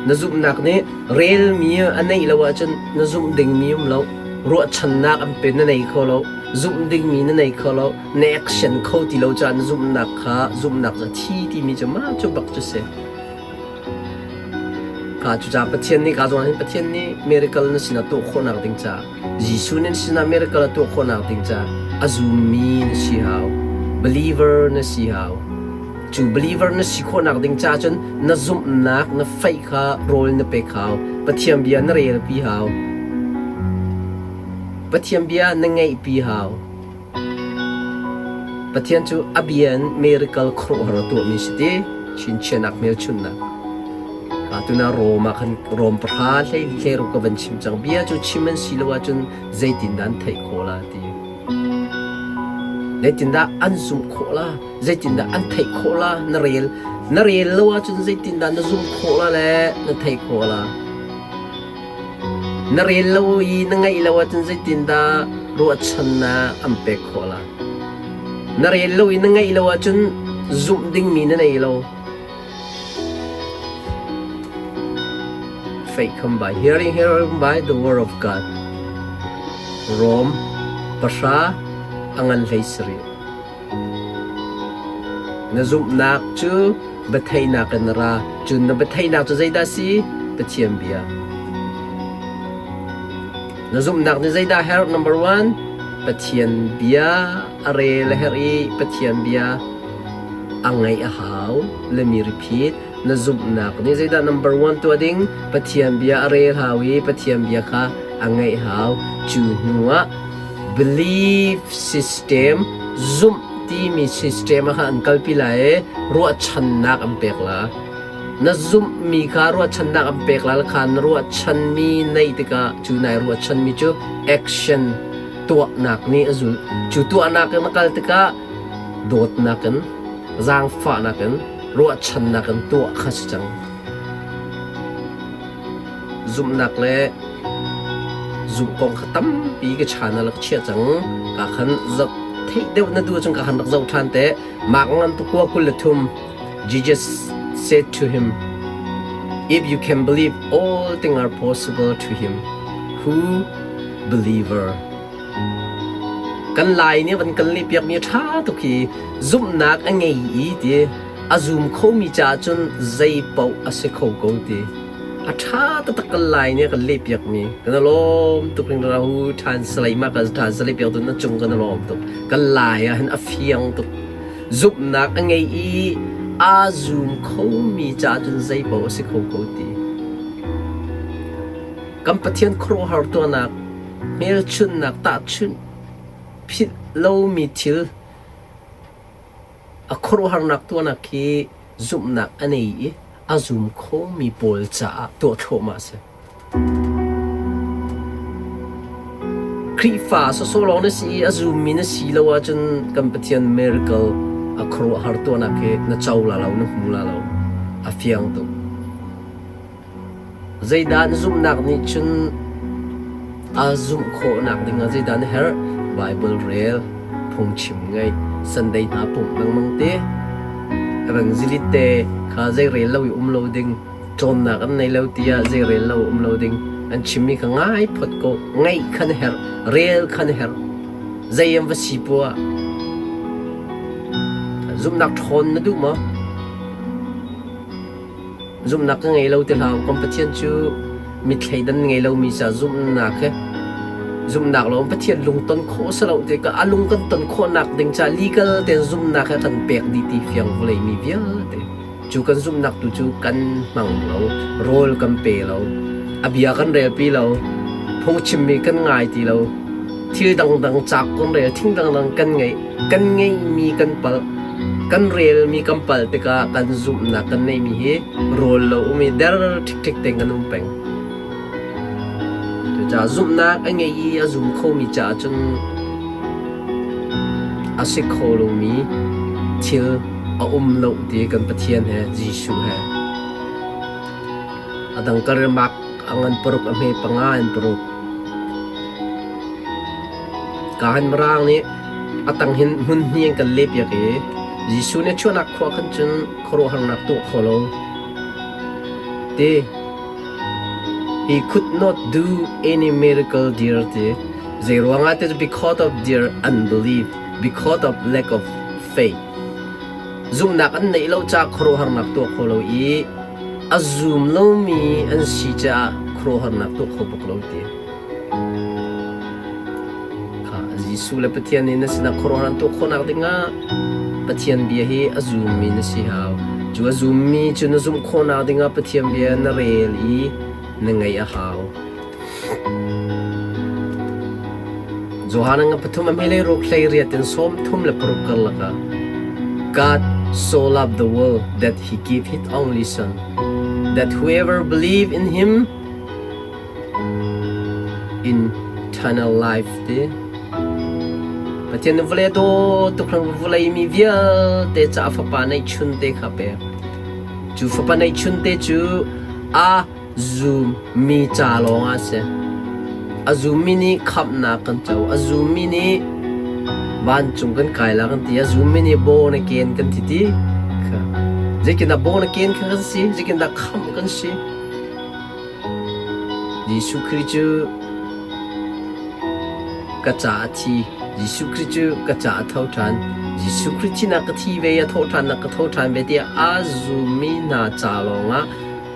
na zumhnak nih relmi a neih lo ahcun na zumh dingmi um lo. Ruahchannak an pe na nei kho lo. Zumh dingmi na nei kho lo. Na action kho ti lo caah na zumhnak kha zumhnak cu a thi timi cu mah cu bak cu si. Kha cucaah Pathian nih ka zawn hin Pathian nih miracle na sinah tuah khawhnak ding caah Jesuh nih na sinah miracle a tuah khawhnak ding caah a zummi na si hau. Believer na si hau. Cu believer na si khawhnak ding caah cun na zumhnak na faith kha rawl na pek hau. Pathian bia na relpi hau. Pathian bia na ngaihpi hau. Pathian cu a bia in miracle khuaruahhar a tuahmi si ti chinchiahnak hmelchunhnak. Tuna Rom ah khan Rom pahra hlei hleiruk ka van chim cang. Bia cu chim an si lo ahcun zeitindah an theih khawh la ti. Zeitindah an zumh khawh la? Zeitindah an theih khawh la? Na rel na rel lo ahcun zeitindah na zumh khawh la le na theih khawh la? Na rel lo i na ngaih lo ahcun zeitindah ruahchannak an pek khawh la? Na rel lo i na ngaih lo ahcun zumh dingmi na nei lo. Faith come by hearing, hearing by the word of God. Rom pahra a ngan hlei sarih. Na zumhnak cu biatheihnak in a ra. Cun na biatheihnak cu zeidah a si? Pathian bia. Na zumhnak nih zeidah a herh? Number one, Pathian bia a rel a herh i Pathian bia a ngaih a hau. Let me repeat. Na zumhnak nih zeidah number one tuah ding? Pathian bia a rel hau i Pathian bia kha a ngaih hau. Cu hnu ah belief system zumh timi system ah khan an kalpi lai i ruahchannak an pek la. Na zumhmi kha ruahchannak an pek la kha na ruahchanmi neih tikah cu nai ruahchanmi cu action tuahnak nih a zulh. Cu tuahnak in a kal tikah dawtnak in zaangfahnak in ruahchannak in tuah kha si cang. Zumhnak le zumh kong kha tampi ka chan ah rak chiah cang. Ka khan zoh theih deuh na duh ahcun ka khan rak zoh ṭhan te. Mark ngan pakua 23 Jesus said to him, If you can believe, all things are possible to him who believer. Kan Lai nih van kan lehpiakmi a ṭha tuk hi zumhnak a ngei i ti a zum khomi caah cun zei paoh a si kho ko ti. A ṭha taktak kan Lai nih a kan lehpiakmi. Kan i lawm tuk hringhran. Hu ṭhan salai mah kan ṭhan salai piak tu na cung kan i lawm tuk. Kan Lai ah hin a fiang tuk. Zumhnak a ngei i aa zum khomi caah cun zei paoh a si kho ko ti. Kan Pathian khuaruahhar tuahnak, hmelchunhnak, tahchunh philh lomi thil a khuaruahharnak tuahnak khi zumhnak a nei i a zum khomi pawl caah tuah thluahmah a si. Khrihfa sawsawh lawng na si i a zummi na si lo ahcun kan Pathian miracle a khuaruahhar tuahnak hi na co la lo, na hmu la lo. A fiang tuk. Zeidah na zumhnak nih cun aa zumh khawhnak dingah zeidah na herh? Baibal rel, phungchim ngaih, Sunday hna pumh lengmang te, evangelist te kha zei rel lo i um lo ding, cawnnak an nei lo tiah zei rel lo um lo ding, an chimmi kha ngai phot ko, ngaih kha na herh, rel kha na herh. Zei an va si poah zumhnak ṭhawn na duh maw? Zumhnak ka ngei lo ti hlah u. Kan Pathian cu mitthleidan ngei lomi ca zumhnak he zumhnak lo Pathian lungton khawh si lo ti ka a lung kan ton khawhnak ding ca legal tein zumhnak he kan pek dih ti fiang vawlei mi vialte cu kan zumhnak tu cu kan hmang lo rawl kan pe lo a bia kan relpi lo phungchimmi kan ngai ti lo thil dangdang cak kan rel thing dangdang kan ngeih kan ngeihmi kan palh kan relmi kan palh tikah kan zumhnak kan neihmi hi rawl lo um i der ṭhikṭhik tein kan um peng. Cucaah zumhnak a ngei i a zum khomi caah cun a si kho lomi thil a um lo ti kan Pathian he Jesuh he a dang ka a ngan paruk a hme panga in paruk ka han mirang nih a tang hin hmun hni an kan leh piak i. Jesuh nih chuahnak khua khan cun khuaruahharnak tuah kho lo. Ti He could not do any miracle there ti. Zeiruangah ti because of their unbelief, because of lack of faith. Zumhnak an neih lo caah khuaruahharnak tuah kho lo i a zum lomi an si caah khuaruahharnak tuah kho bak lo ti. Kha Jesuh le Pathian nih na sinah khuaruahhar an tuah khawhnak dingah Pathian bia hi a zummi na si hau. Cu a zummi cu na zumh khawhnak dingah Pathian bia na rel i na ngaih a hau. Johan nga pathum a hmelei ruk hlei riat in sawm thum le paruk karlak ah God so loved the world that he gave his only son that whoever believe in him in eternal life ti. Pathian nih vawlei a dawt tuk hlan vawlei mi vialte caah fapa neihchun te kha pek. Cu fapa neihchun te cu a zummi ca lawng ah a si. A zummi nih khamhnak kan co. A zummi nih vancung kan kai la kan ti. A zummi nih born again kan ti ti. Zeitindah born again kha kan si? Zeitindah khamh kan si? Jesuh Khrih cu ka caah a thi. Jesuh Khrih cu ka caah a tho ṭhan. Jesuh Khrih thinak ka thi ve i a thawhṭhannak ka tho ṭhan ve tiah aa zummi hna ca lawngah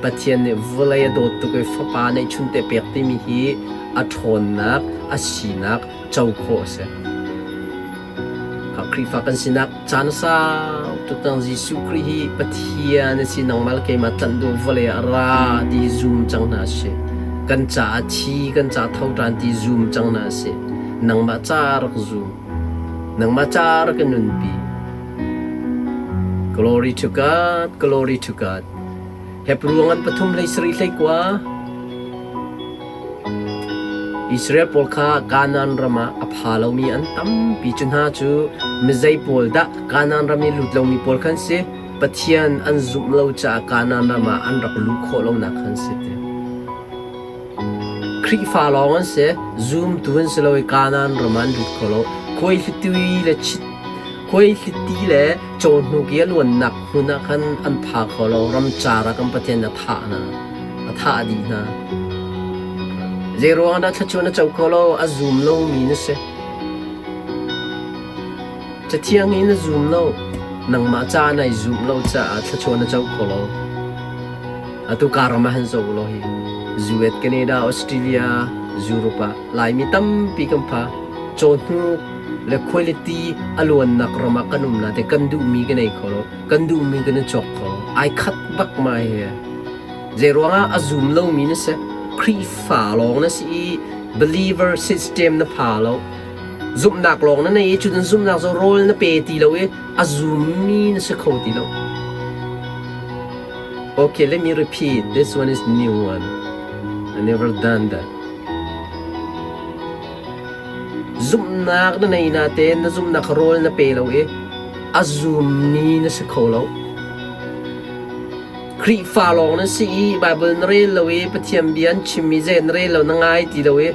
Pathian nih vawlei a dawt tuk i Fapa neihchunte pek timi hi a ṭhawnnak, a sinak co khawh a si. Khrihfa kan sinak caan a sau tuk cang. Jesuh Khrih hi Pathian a si, nangmah le keimah tlanh duh vawlei ah ra ti zum cang hna sih. Kan caah thi, kan caah tho ṭan ti zum cang hna sih. Nangmah ca rak zum. Nangmah ca rak ka nunpi. Glory to God, glory to God. Hebru ngan pathum hlei sarih hlei kua. Israel pawl kha Kanaan ram ah a pha lomi an tampi. Cu hna cu mizei pawl dah Kanaan ram i lut lomi pawl khan si? Pathian an zumh lo caah Kanaan ram ah an rak luh khawh lonak khan si ti. Khrihfa lawng an si, zumtu an si lo i Kanaan ram ah an lut kho lo. Khuaihliti le chit khuaihliti le cawhnuk i a luannak hmun ah khan an pha kho lo. Ramcar ah kan Pathian a thah hna. A thah dih hna. Zeiruang dah thluachuah na co kho lo? A zum lomi na si. Cathiang hi na zum lo. Nangmah ca nai zumh lo caah thluachuah na co kho lo. Atu karam ah han zoh law hi US, Canada, Australia, Europe ah Laimi tampi kan pha. Cawhnuk le quality a luannak ram ah kan um na te kan duhmi kan ei kho lo. Kan duhmi kan i cawk kho lo. Ai khat bak ma hi. Zeiruangah a zum lomi na si? Khrihfa lawng na si i believer system na pha lo. Zumhnak lawng na nei i cutin zumhnak cu rawl na pe ti lo i a zummi na si kho ti lo. Okay, let me repeat. This one is new one. I never done that. Zumhnak na nei natein na zumhnak rawl na pe lo i a zummi na si kho lo. Khrihfa lawng nan si i Baibal na rel lo i Pathian bia an chimmi zei na rel lo na ngai ti lo i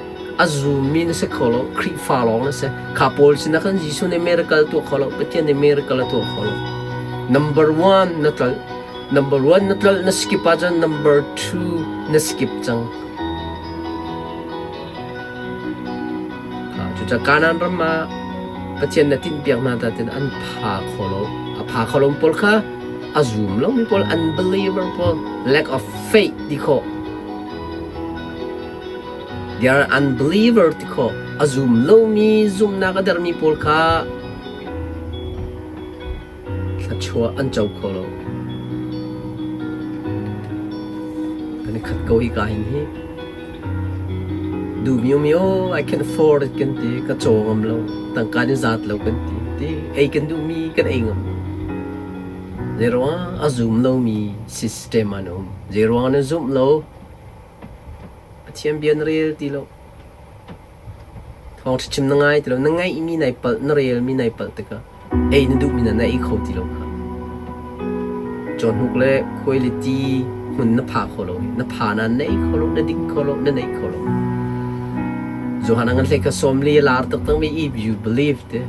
a zummi na si kho lo. Khrihfa lawng na si. Kha pawl sinah khan Jesuh nih miracle tuah kho lo. Pathian nih miracle a tuah kho lo. Number one na tlolh. Number one na tlolh na skip ahcun number two na skip cang. Cucaah Kanaan ram ah Pathian na tinhpiak hna ta tin an pha kho lo. A pha kho lo pawl kha a zum lomi pawl unbeliever pawl lack of faith ti khawh. They are unbeliever ti khawh. A zum lomi zumhnak a dermi pawl kha thluachuah an co kho lo. Kan i khat ko hi ka hin hi. Duhmi um i aw I can afford it kan ti ka caw ngam lo tangka nih zat lo kan ti ti ei kan duhmi kan ei ngam lo. Zeiruang a zum lomi system an um. Zeiruang na zumh lo Pathian bia na rel ti lo. Thawngṭha chim na ngai ti lo. Na ngaihmi nai palh, na relmi nai palh tikah ei na duhmi na na ei kho ti lo kha. Cawhnuk le khuailiti hmun na pha kho lo. Na pha na na ei kho lo, na ding kho lo, na nei kho lo. Johan ngan hlei kha sawmli a lar taktak mi if you believe te.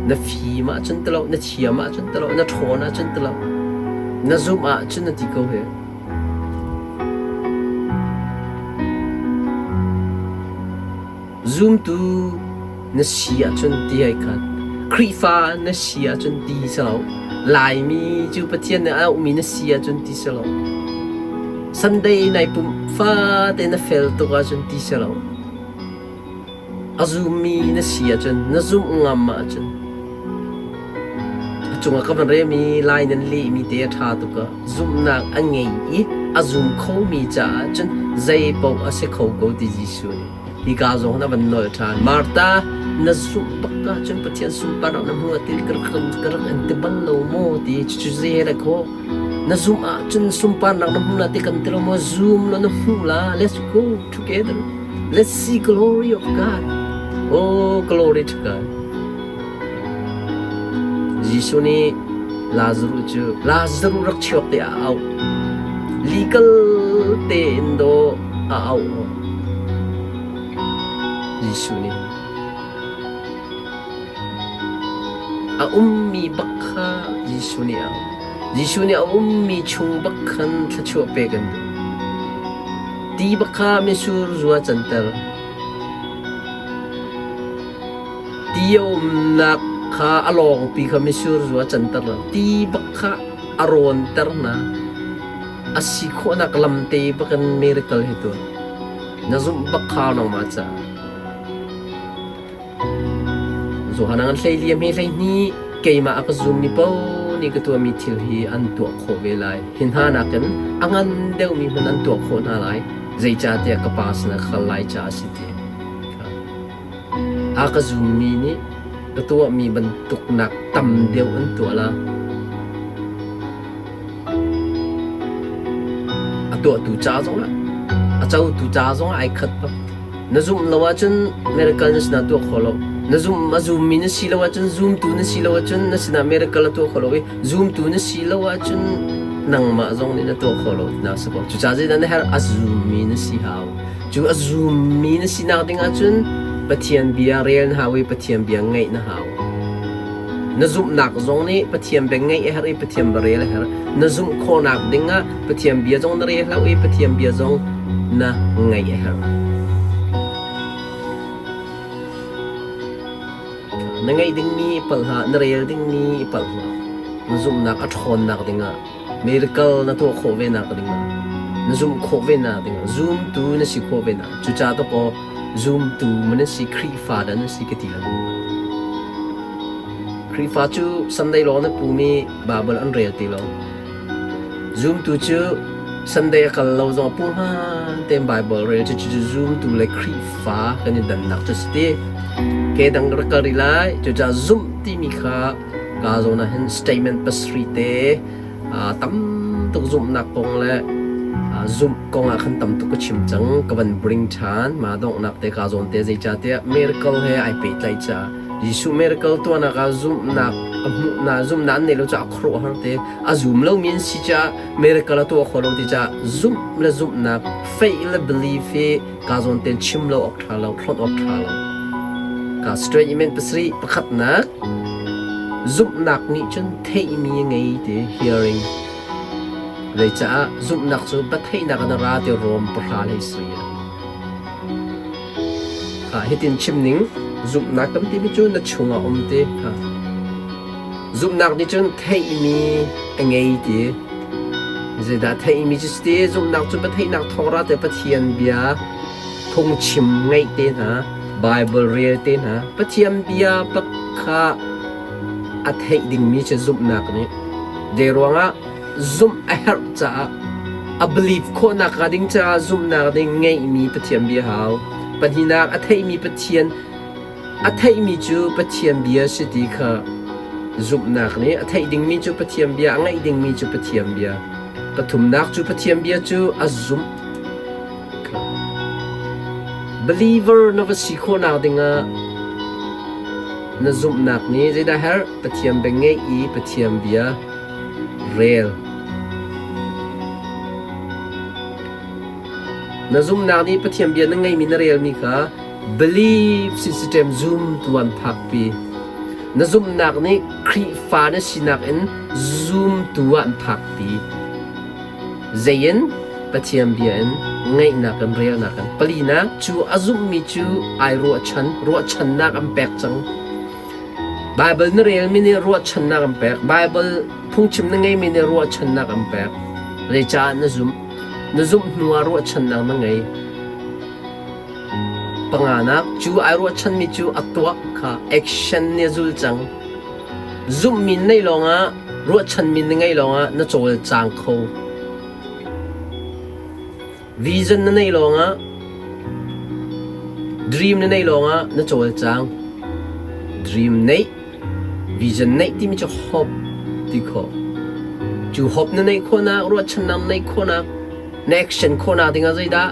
Na fim ahcun ti lo, na thiam ahcun ti lo, na ṭhawn ahcun ti lo, na zumh ahcun na ti ko hi. Zumtu na si ahcun ti ai khat. Khrihfa na si ahcun ti si lo. Laimi cu Pathian nih a auhmi na si ahcun ti si lo. Sunday nai pumh fate na fel tuk ahcun ti si lo. A zummi na si ahcun, na zumh ngam ahcun, a cungah ka van remi lai nan lehmi te a ṭha tuk ah zumhnak a ngei i a zum khomi caah cun zei paoh a si kho ko ti Jesuh nih hika zong a van nolh ṭhan. Martha, na zumh bak ahcun Pathian sunparnak na hmu ah ti ka rak in ti bal lo maw ti cucu zei le khawh. Na zumh ahcun sunparnak na hmu la ti kan ti lo maw? Zum law na hmu la. Let's go together. Let's see glory of God. Oh, glory to God. Jesuh nih Lazarus cu Lazarus rak chuak te a auh. Legal tein do a auh. Jesuh nih a ummi bak kha Jesuh nih a auh. Jesuh nih a ummi chung bak khan thluachuah pek an duh. Ti bak kha mitsur zu a canter. Ti a umnak kha a lawngpi kha mitsur zu a canter lo. Ti bak kha a rawnter hna. A si khawhnak lamte bakin miracle hi tuah. Na zumh bak kha nangmah caah. Johan an hlei liam hi 12 keimah a ka zummi paoh nih ka tuahmi thil hi an tuah khawh ve lai. Hi hna nakin a ngan deuhmi hmanh an tuah khawh hna lai. Zeicahtiah ka Pa sinah ka kal lai caah a si ti. A ka zummi nih ka tuahmi bantuk nak tam deuh an tuah la. A tuahtu ca zongah, a cotu ca zongah ai khat bak. Na zumh lo ahcun miracle na sinah tuah kho lo. Na zum a zummi na si lo ahcun zumtu na si lo ahcun na sinah miracle a tuah kho lo i zumtu na si lo ahcun nangmah zong nih na tuah kho lo na si ko. Cucaah zeidah na herh? A zummi na si hau. Cu a zummi na sinak ding ahcun Pathian bia rel na hau i Pathian bia ngaih na hau. Na zumhnak zong nih Pathian bia ngaih a herh i Pathian bia rel a herh. Na zumh khawhnak ding ah Pathian bia zong na rel hlau i Pathian bia zong na ngaih a herh. Na ngaih dingmi i palh hlah, na rel dingmi i palh hlah. Na zumhnak a ṭhawnnak dingah miracle na tuah khawh ve nak dingah na zumh khawh ve nak dingah zumtu na si khawh ve nak cucaah to kaw zumtu man si Khrihfa dah na si ka ti lo. Khrihfa cu Sunday law na pumi Bible an rel ti lo. Zumtu cu Sunday a kal lo zong pu hmaan tein Bible rel cu cu zumtu le Khrihfa kan i dannak cu si ti. Ke dang rak kal rih lai. Cucaah zumh timi kha ka zawn ah hin statement pasarih te tam tuk zumhnak kong le zumh kong ah khan tam tuk ka chim cang. Ka van bring ṭhan. Mah donghnak te ka zawn te zeicahtiah miracle he ai pehtlaih caah Jesuh miracle tuahnak ah zumhnak a hmuhnak zumhnak an neih lo caah a khuaruahhar te a zum lomi an si caah miracle a tuah kho lo ti caah zumh le zumhnak faith le belief hi ka zawn ten chim lo awk ṭha lo hlawt awk ṭha lo ka statement pasarih pakhatnak zumhnak nih cun theihmi a ngei ti hearing Zeicah zumhnak cu biatheihnak in a ra ti Rom pahra lei sui a Kha hitin chim ning zumhnak kan timi cu na chungah um ti kha zumhnak nih cun theihmi a ngei ti zeidah theihmi cu ti zumhnak cu biatheihnak thawng ra te Pathian bia phungchim ngaih te hna Bible rel te hna Pathian bia bak kha a theih dingmi cu zumhnak nih zei ruangah zumh a herh caah a believe khawhnak hnga ding caah zumhnak ding ngeihmi Pathian bia hau. Pahnihnak a theihmi Pathian a theihmi cu Pathian bia si ti kha zumhnak nih a theih dingmi cu Pathian bia a ngaih dingmi cu Pathian bia. Pathumnak cu Pathian bia cu a zumh. Believer na va si khawhnak dingah na zumhnak nih zeidah herh? Pathian bia ngeih i Pathian bia Rel. Na zumhnak nih Pathian bia na ngeihmi na relmi kha belief system zum tu an phakpi. Na zumhnak nih Khrihfa na sinak in zumtu ah an phakpi. Zei in? Pathian bia in, ngaihnak in, relnak in. Palinak, cu a zumhmi cu ai ruahchan, ruahchannak an pek cang. Baibal na relmi nih ruahchannak an pek. Baibal phungchim na ngeimi nih ruahchannak an pek. Zeicah na zumh? Na zumh hnu ah ruahchannak na ngei. Panganak, cu ai ruahchanmi cu a tuah kha action nih a zul cang. Zumhmi na neih lawngah, ruahchanmi na ngeih lawngah na cawlcang kho. Vision na neih lawngah, dream na neih lawngah na cawlcang. Dream neih, vision neih timi cu hope ti khawh. Cu hope na neih khawhnak, ruahchannak na neih khawhnak, na action khawhnak dingah zeidah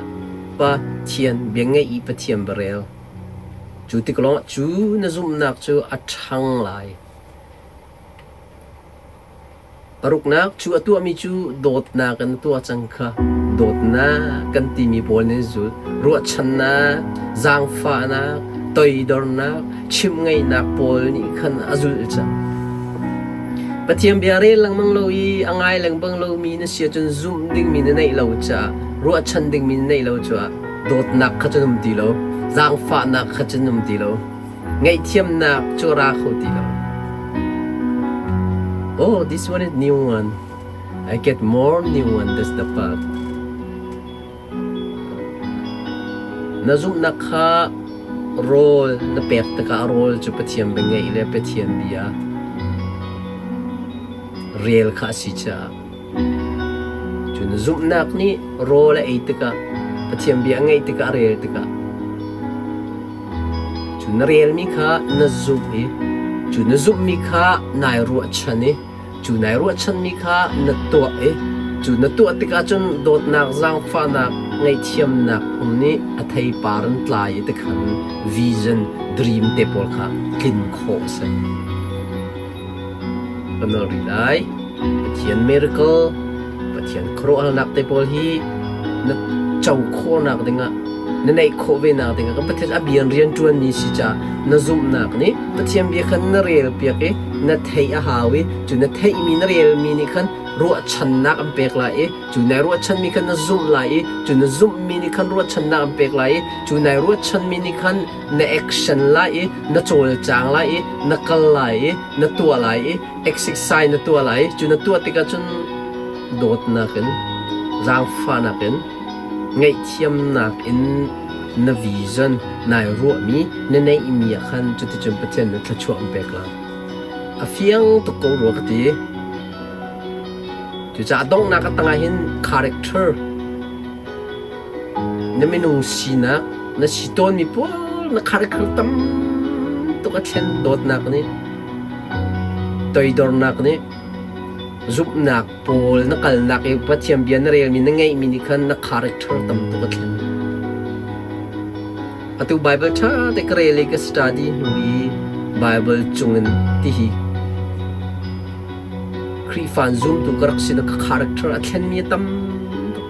Pathian bia ngeih i Pathian bia rel. Cu tik lawngah cu na zumhnak cu a ṭhang lai. Paruknak, cu a tuahmi cu dawtnak in a tuah cang kha dawtnak kan timi pawl nih zul. Ruahchannak, zaangfahnak, toidornak, chimhngaihnak pawl nih khan a zulh cang. Pathian bia rel lengmang lo i a ngai lengmang lomi na si ahcun zumh dingmi na neih lo caah ruahchan dingmi na neih lo caah dawtnak kha cun um ti lo, zaangfahnak kha cun um ti lo, ngaihthiamnak cu a ra kho ti lo. Oh, this one is new one. I get more new one. That's the part. Na zumhnak kha rawl na pek tikah rawl cu Pathian bia ngeih le Pathian bia rel kha a si caah cu na zumhnak nih rawl a ei tikah Pathian bia a ngeih tikah a rel tikah cu na relmi kha na zumh i cu na zumhmi kha nai ruahchan i Cu nai ruahchanmi kha na tuah i cu na tuah tikah cun dawtnak zaangfahnak ngaihthiamnak um nih a theipar an tlai i tikhan vision dream te pawl kha tlin khawh a si. Ka nawl rih lai. Pathian miracle, Pathian khuaruahharnak te pawl hi na co khawhnak dingah na neih khawh ve nak dingah kan Pathian a bian rian ṭuanmi si caah na zumhnak nih Pathian bia khan na rel piak i na theih a hau i cu na theihmi na relmi nih khan ruahchannak an pek lai i cu nai ruahchanmi khan na zumh lai i cu na zumhmi nih khan ruahchannak an pek lai i cu nai ruahchanmi nih khan na action lai i na cawlcang lai i na kal lai i na tuah lai i exercise na tuah lai i cu na tuah tikah cun dawtnak in zaangfahnak in ngaihthiamnak in na vision nai ruahmi na neihmi ah khan cuticun Pathian nih thluachuah an pek lai. A fiang tuk ko rua ka ti. Cucaah donghnak a tangah hin character na minung sinak na si tawnmi pawl na character tam tuk a thlen dawtnak nih toidornak nih Zumhnak pawl na kalnak i Pathian bia na relmi na ngeihmi nih khan na character tam tuk a thlen. Atu Bible ṭha te ka rel i ka study hnu i Bible cungin tihi Khrihfa zumtu ka rak si na ka character a thlenmi a tam tuk.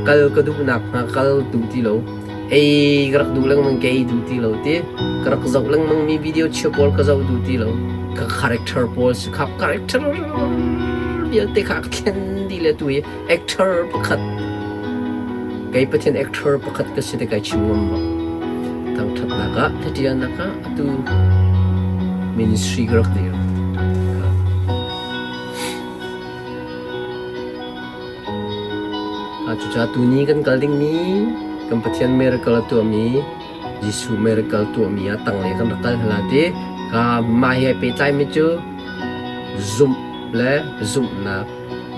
Kal ka duhnak hnga kal duh ti lo. Ei ka rak duh lengmang ka ei duh ti lo ti. Ka rak zoh lengmang mi video chia pawl ka zoh duh ti lo. Ka character pawl si kha character vialte kha ka thlen dih le tu hi actor pakhat kei Pathian actor pakhat ka si te kai chim ngam bak. Thangṭhatnak ah thatianak ah atu ministry ka rak dir. Cucaah tuni kan kal dingmi kan Pathian miracle a tuahmi Jesuh miracle tuahmi ah tanglei kan rak kal hna ti ka mah he pehtlaimi cu zumh le zumhnak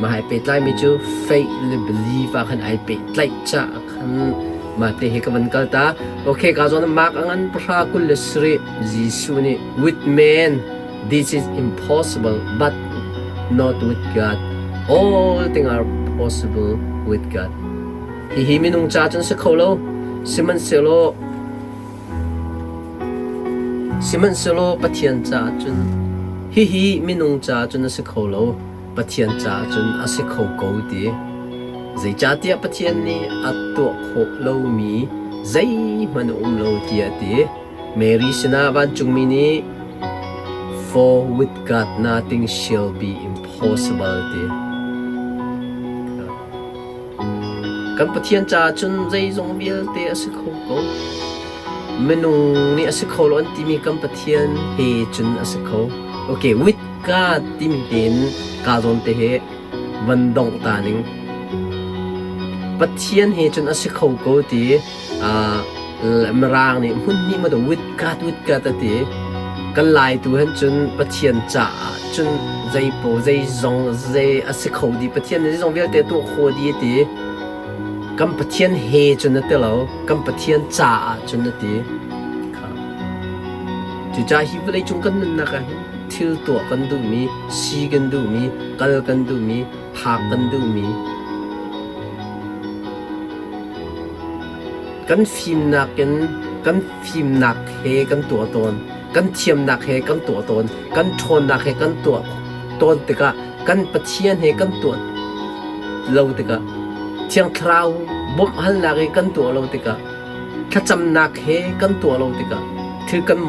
mah he pehtlaimi cu faith le belief ah khan ai pehtlaih caah khan mah te hi ka van kal ta. Okay, ka zawn Mark a ngan 10:27 Jesuh nih with men This is impossible, but not with God. All things are possible with God. Hihi minung ca cun si kho lo. Sihmanhsehlaw Sihmanhsehlaw Pathian caah cun hihi minung caah cun a si kho lo. Pathian caah cun a si kho ko ti. Zeicahtiah Pathian nih a tuah khawh lomi zeihmanh a um lo tiah a ti. Mary sinah vancungmi nih For with God nothing shall be impossible ti. Kan Pathian caah cun zeizong vialte a si kho ko. Minung nih a si kho lo an timi kan Pathian he cun a si kho. Okay, with God timi tein kaa zawn te he van dongh ta ning. Pathian he cun a si kho ko ti Mirang nih hmun hnih ma with God with God a ti. Kan lai tu hen cun Pathian caah cun zei po zei zong zei a si kho dih Pathian nih zeizong vialte tuah kho dih a ti. Kan Pathian he cun a ti lo, kan Pathian caah cun a ti. Cucaah hi vawleicung kan nunnak ah hin thil tuah kan duhmi, si kan duhmi, kal kan duhmi, phak kan duhmi, kan fimnak in kan fimnak he kan tuah tawn, kan thiamnak he kan tuah tawn, kan ṭhawnnak he kan tuah tawn tikah kan Pathian he kan tuah lo tikah Thiang Thlarau bawmhhalnak he kan tuah lo tikah thlacamnak he kan tuah lo tikah thil kan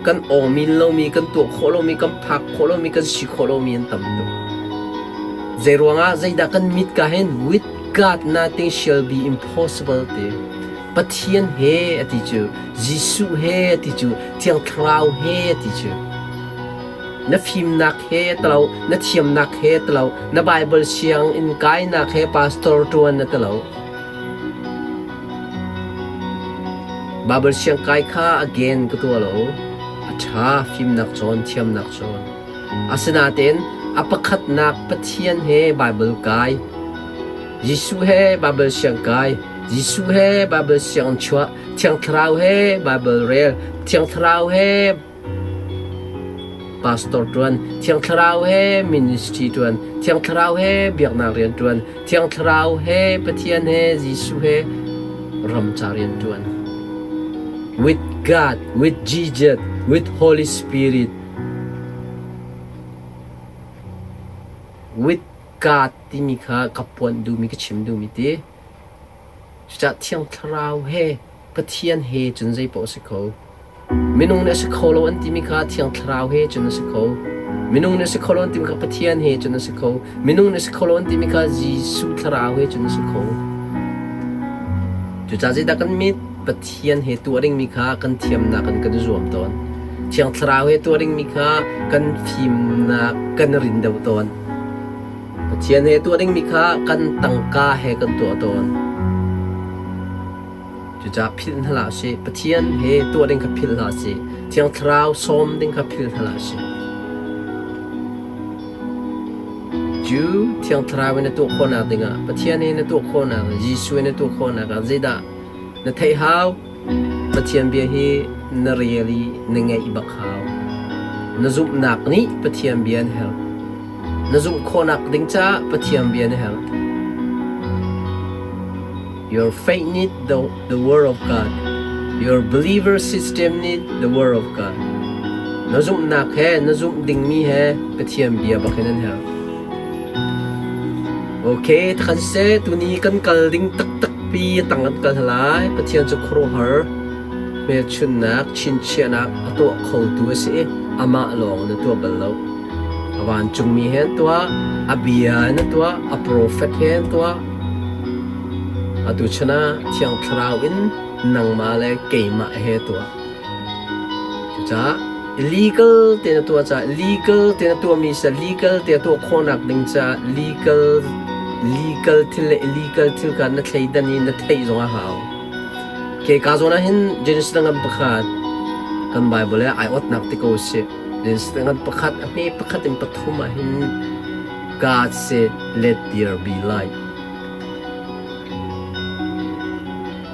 kan awmin lomi kan tuah khawh lomi kan phak khawh lomi kan si khawh lomi an tam tuk. Zeiruangah zeidah kan mit ka hin with God nothing shall be impossible ti Pathian he a ti cu Jesuh he a ti cu Thiang Thlarau he a ti cu na fimnak he talo na thiamnak he talo na Bible siang in kainak he pastor tuan na talo Bible siangkai kha again ka tuah lo. A ṭha fimnak cawn, thiamnak cawn. Asinain a pakhatnak Pathian he Bible kai, Jesuh he Bible siangkai, Jesuh he Bible siang chuah, Thiang Thlarau he Bible rel, Thiang Thlarau he Pastor ṭuan, Thiang Thlarau he ministry ṭuan, Thiang Thlarau he biaknak rian ṭuan, Thiang Thlarau he Pathian he Jesuh he ramca rian ṭuan. With God, with Jesus, with Holy Spirit, with God timi kha ka puanh duhmi ka chim duhmi ti. Cucaah Thiang Thlarau he Pathian he cun zeipaoh a si kho. Minung nih a si kho lo an timi kha Thiang Thlarau he cun a si kho. Minung nih a si kho lo an timi kha Pathian he cun a si kho. Minung nih a si kho lo an timi kha Jesuh Thlarau he cun a si kho. Cucaah zeidah kan mit? Pathian he tuah dingmi kha kan thiamnak in kan i zuam tawn. Thiang Thlarau he tuah dingmi kha kan fimnak kan rin deuh tawn. Pathian he tuah dingmi kha kan tangka he kan tuah tawn. Cucaah philh hna hlah usih. Pathian he tuah ding kha philh hlah usih. Thiang Thlarau sawm ding kha philh hna hlah usih. Cu Thiang Thlarau in na tuah khawhnak dingah, Pathian he na tuah khawhnak, Jesuh he na tuah khawhnak ah zeidah na theih hau? Pathian bia hi na rel i na ngaih bak hau. Na zumhnak nih Pathian bia an herh. Na zumh khawhnak ding caah Pathian bia na herh. Your faith need the word of God. Your believer system need the word of God. Na zumhnak he na zumh dingmi he Pathian bia bak in an herh. Okay, takhan seh tuni kan kal ding taktak pi tang kan kal lai. Pathian cu khuaruahhar hmelchunnak chinchiahnak a tuah khotu a si i amah lawng na tuah bal lo. A vancungmi he an tuah, a bia in a tuah, a profet he an tuah. Atu chan ah Thiang Thlarau in nangmah le keimah he tuah. Cucaah legal tein a tuah caah legal tein a tuahmi sa legal te a tuah khawhnak ding caah legal legal thil le illegal thil kha na thleidan i na theih zong a hau. Ke ka zawn ah hin Genesis ngan pakhat kan Bible he ai otnak ti ko sih. Genesis ngan pakhat a hme pakhat in pathum ah hin God said let there be light.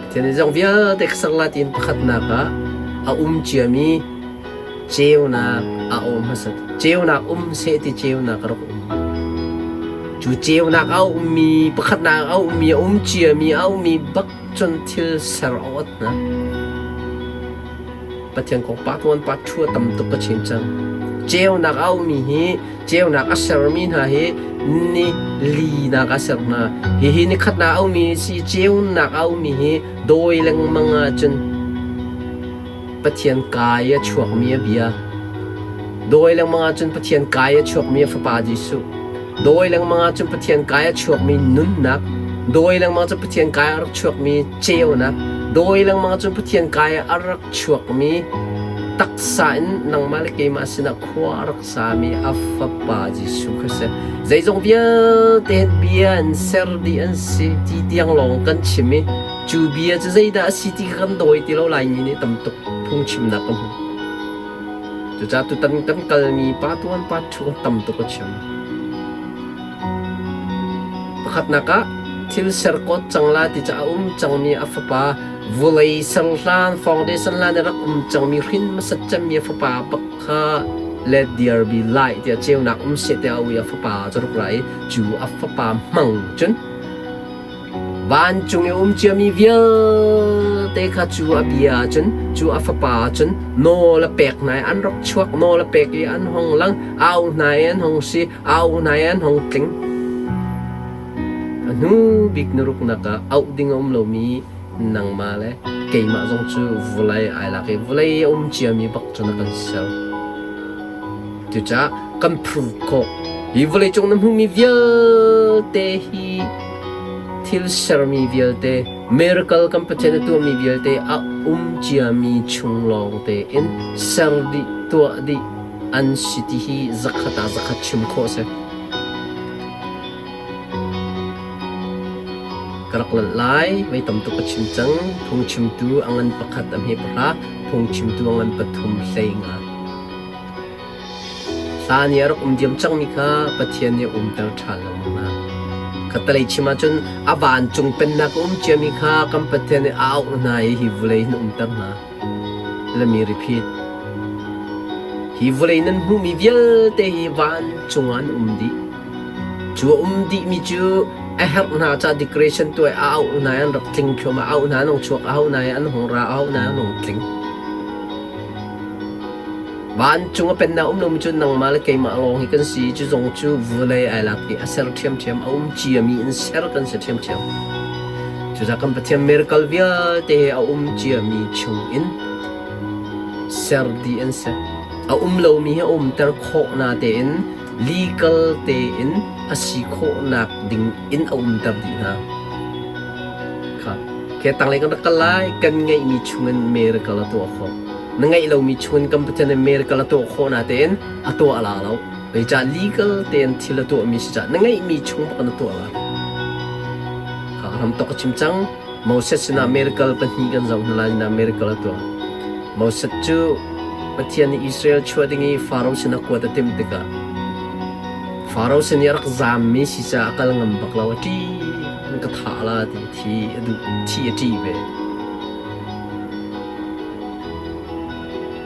Pathian nih zong vialte ka ser lai tiin pakhatnak ah a um ciami ceunak a um hmasat. Ceunak um seh ti ceunak a rak um. Cu ceunak a ummi pakhatnak a ummi a um ciami a ummi bak cun thil ser a ot hna. Pathian kong part 1 part 2 a tam tuk ka chim cang. Ceunak a ummi hi ceunak a sermi hna hi ni linak a ser hna. Hihi ni khatnak a ummi si ceunak a ummi hi dawi lengmang ahcun Pathian kai a chuakmi a bia. Dawi lengmang ahcun Pathian kai a chuakmi a fapa Jesuh. Dawi lengmang ahcun Pathian kai a chuakmi nunnak. Dawi lengmang ahcun Pathian kai a rak chuakmi ceunak. Dawi lengmang ahcun Pathian kai a rak chuakmi taksa in nangmah le keimah sinah khua a rak sami a fapa Jesuh kha si. Zeizong vialte hin bia in ser dih an si ti tiang lawng kan chim i cu bia cu zeidah a si ti kha kan dawi ti lo Laimi nih tam tuk phungchimnak ka hmu. Cucaah tutan kan kalmi pa tuan pa thu tam tuk a chim. Pakhatnak ah thil serkawt cang la ti ca a um cangmi a fapa vulei serhlan foundation lan i rak um cangmi hrin hmasat cemmi a fapa bak kha let there be light tiah ceunak um seh tiah a ui a fapa cu ruk ra i cu a fapa hmang cun Vancung i um ciami vialte kha cu a bia ahcun, cu a fapa ahcun nawl a pek hna i an rak chuak, nawl a pek i an hung lang, au hna i an hung si, au hna i an hung tling. A hnu bik na ruknak ah auh ding a um lomi nangmah le keimah zong cu vawlei ai lak i vawlei a um ciami bak cun a kan ser. Cucaah kan prove khawh. Hi vawleicung na hmuhmi vialte hi thil sermi vialte, miracle kan Pathian a tuahmi vialte a um ciami chung lawng tein ser dih, tuah dih an si ti hi zakhat ah zakhat chim khawh a si. Ka rak lanh lai, mei tam tuk ka chim cang. Phungchimtu a ngan pakhat a hme pahra, phungchimtu a ngan pathum 15. Hlan i a rak um diam cangmi kha Pathian nih a umter ṭhan lengmang hna. Khattelei chim ahcun a vancung pennak a um ciami kha kan Pathian nih a auh hna i hi vawlei hin a umter hna. Let me repeat. Hi vawlei nan hmuhmi vialte hi vancung ah an um dih. Cu a um dihmi cu a herh hna caah decoration tuah i a auh hna i an rak tling thluahmah. A auh hna an hung chuak, a auh hna i an hung ra, a auh hna i an hung tling. Vancung a pennak um lomi cu nangmah le keimah lawng hi kan si i cu zong cu vawlei ai lak i a ser ṭhiamṭhiam, a um ciami in ser kan si ṭhiamṭhiam. Cucaah kan Pathian miracle vialte hi a um ciami chungin ser dih an si. A um lomi hi a umter khawh na tein legal tein a si khawhnak ding in a umter dih hna. Kha ke tanglei kan rak kal lai, kan ngeihmi chungin miracle a tuah khawh. Na ngeih lomi chungin kan Pathian nih miracle a tuah khawh natein a tuah la lo. Zeicah legal tein thil a tuahmi si caah na ngeihmi chung bak na tuah lai. Kha ram tok a chim cang. Moses sinah miracle pahnih kan zoh hna lai na miracle a tuah. Moses cu Pathian nih Israel chuah ding i Faro sinah kuat a timh tikah Faro sin i a rak zaammi si caah a kal ngam bak lo. A ṭih, an ka thah la ti thi a duh, thi a ṭih ve.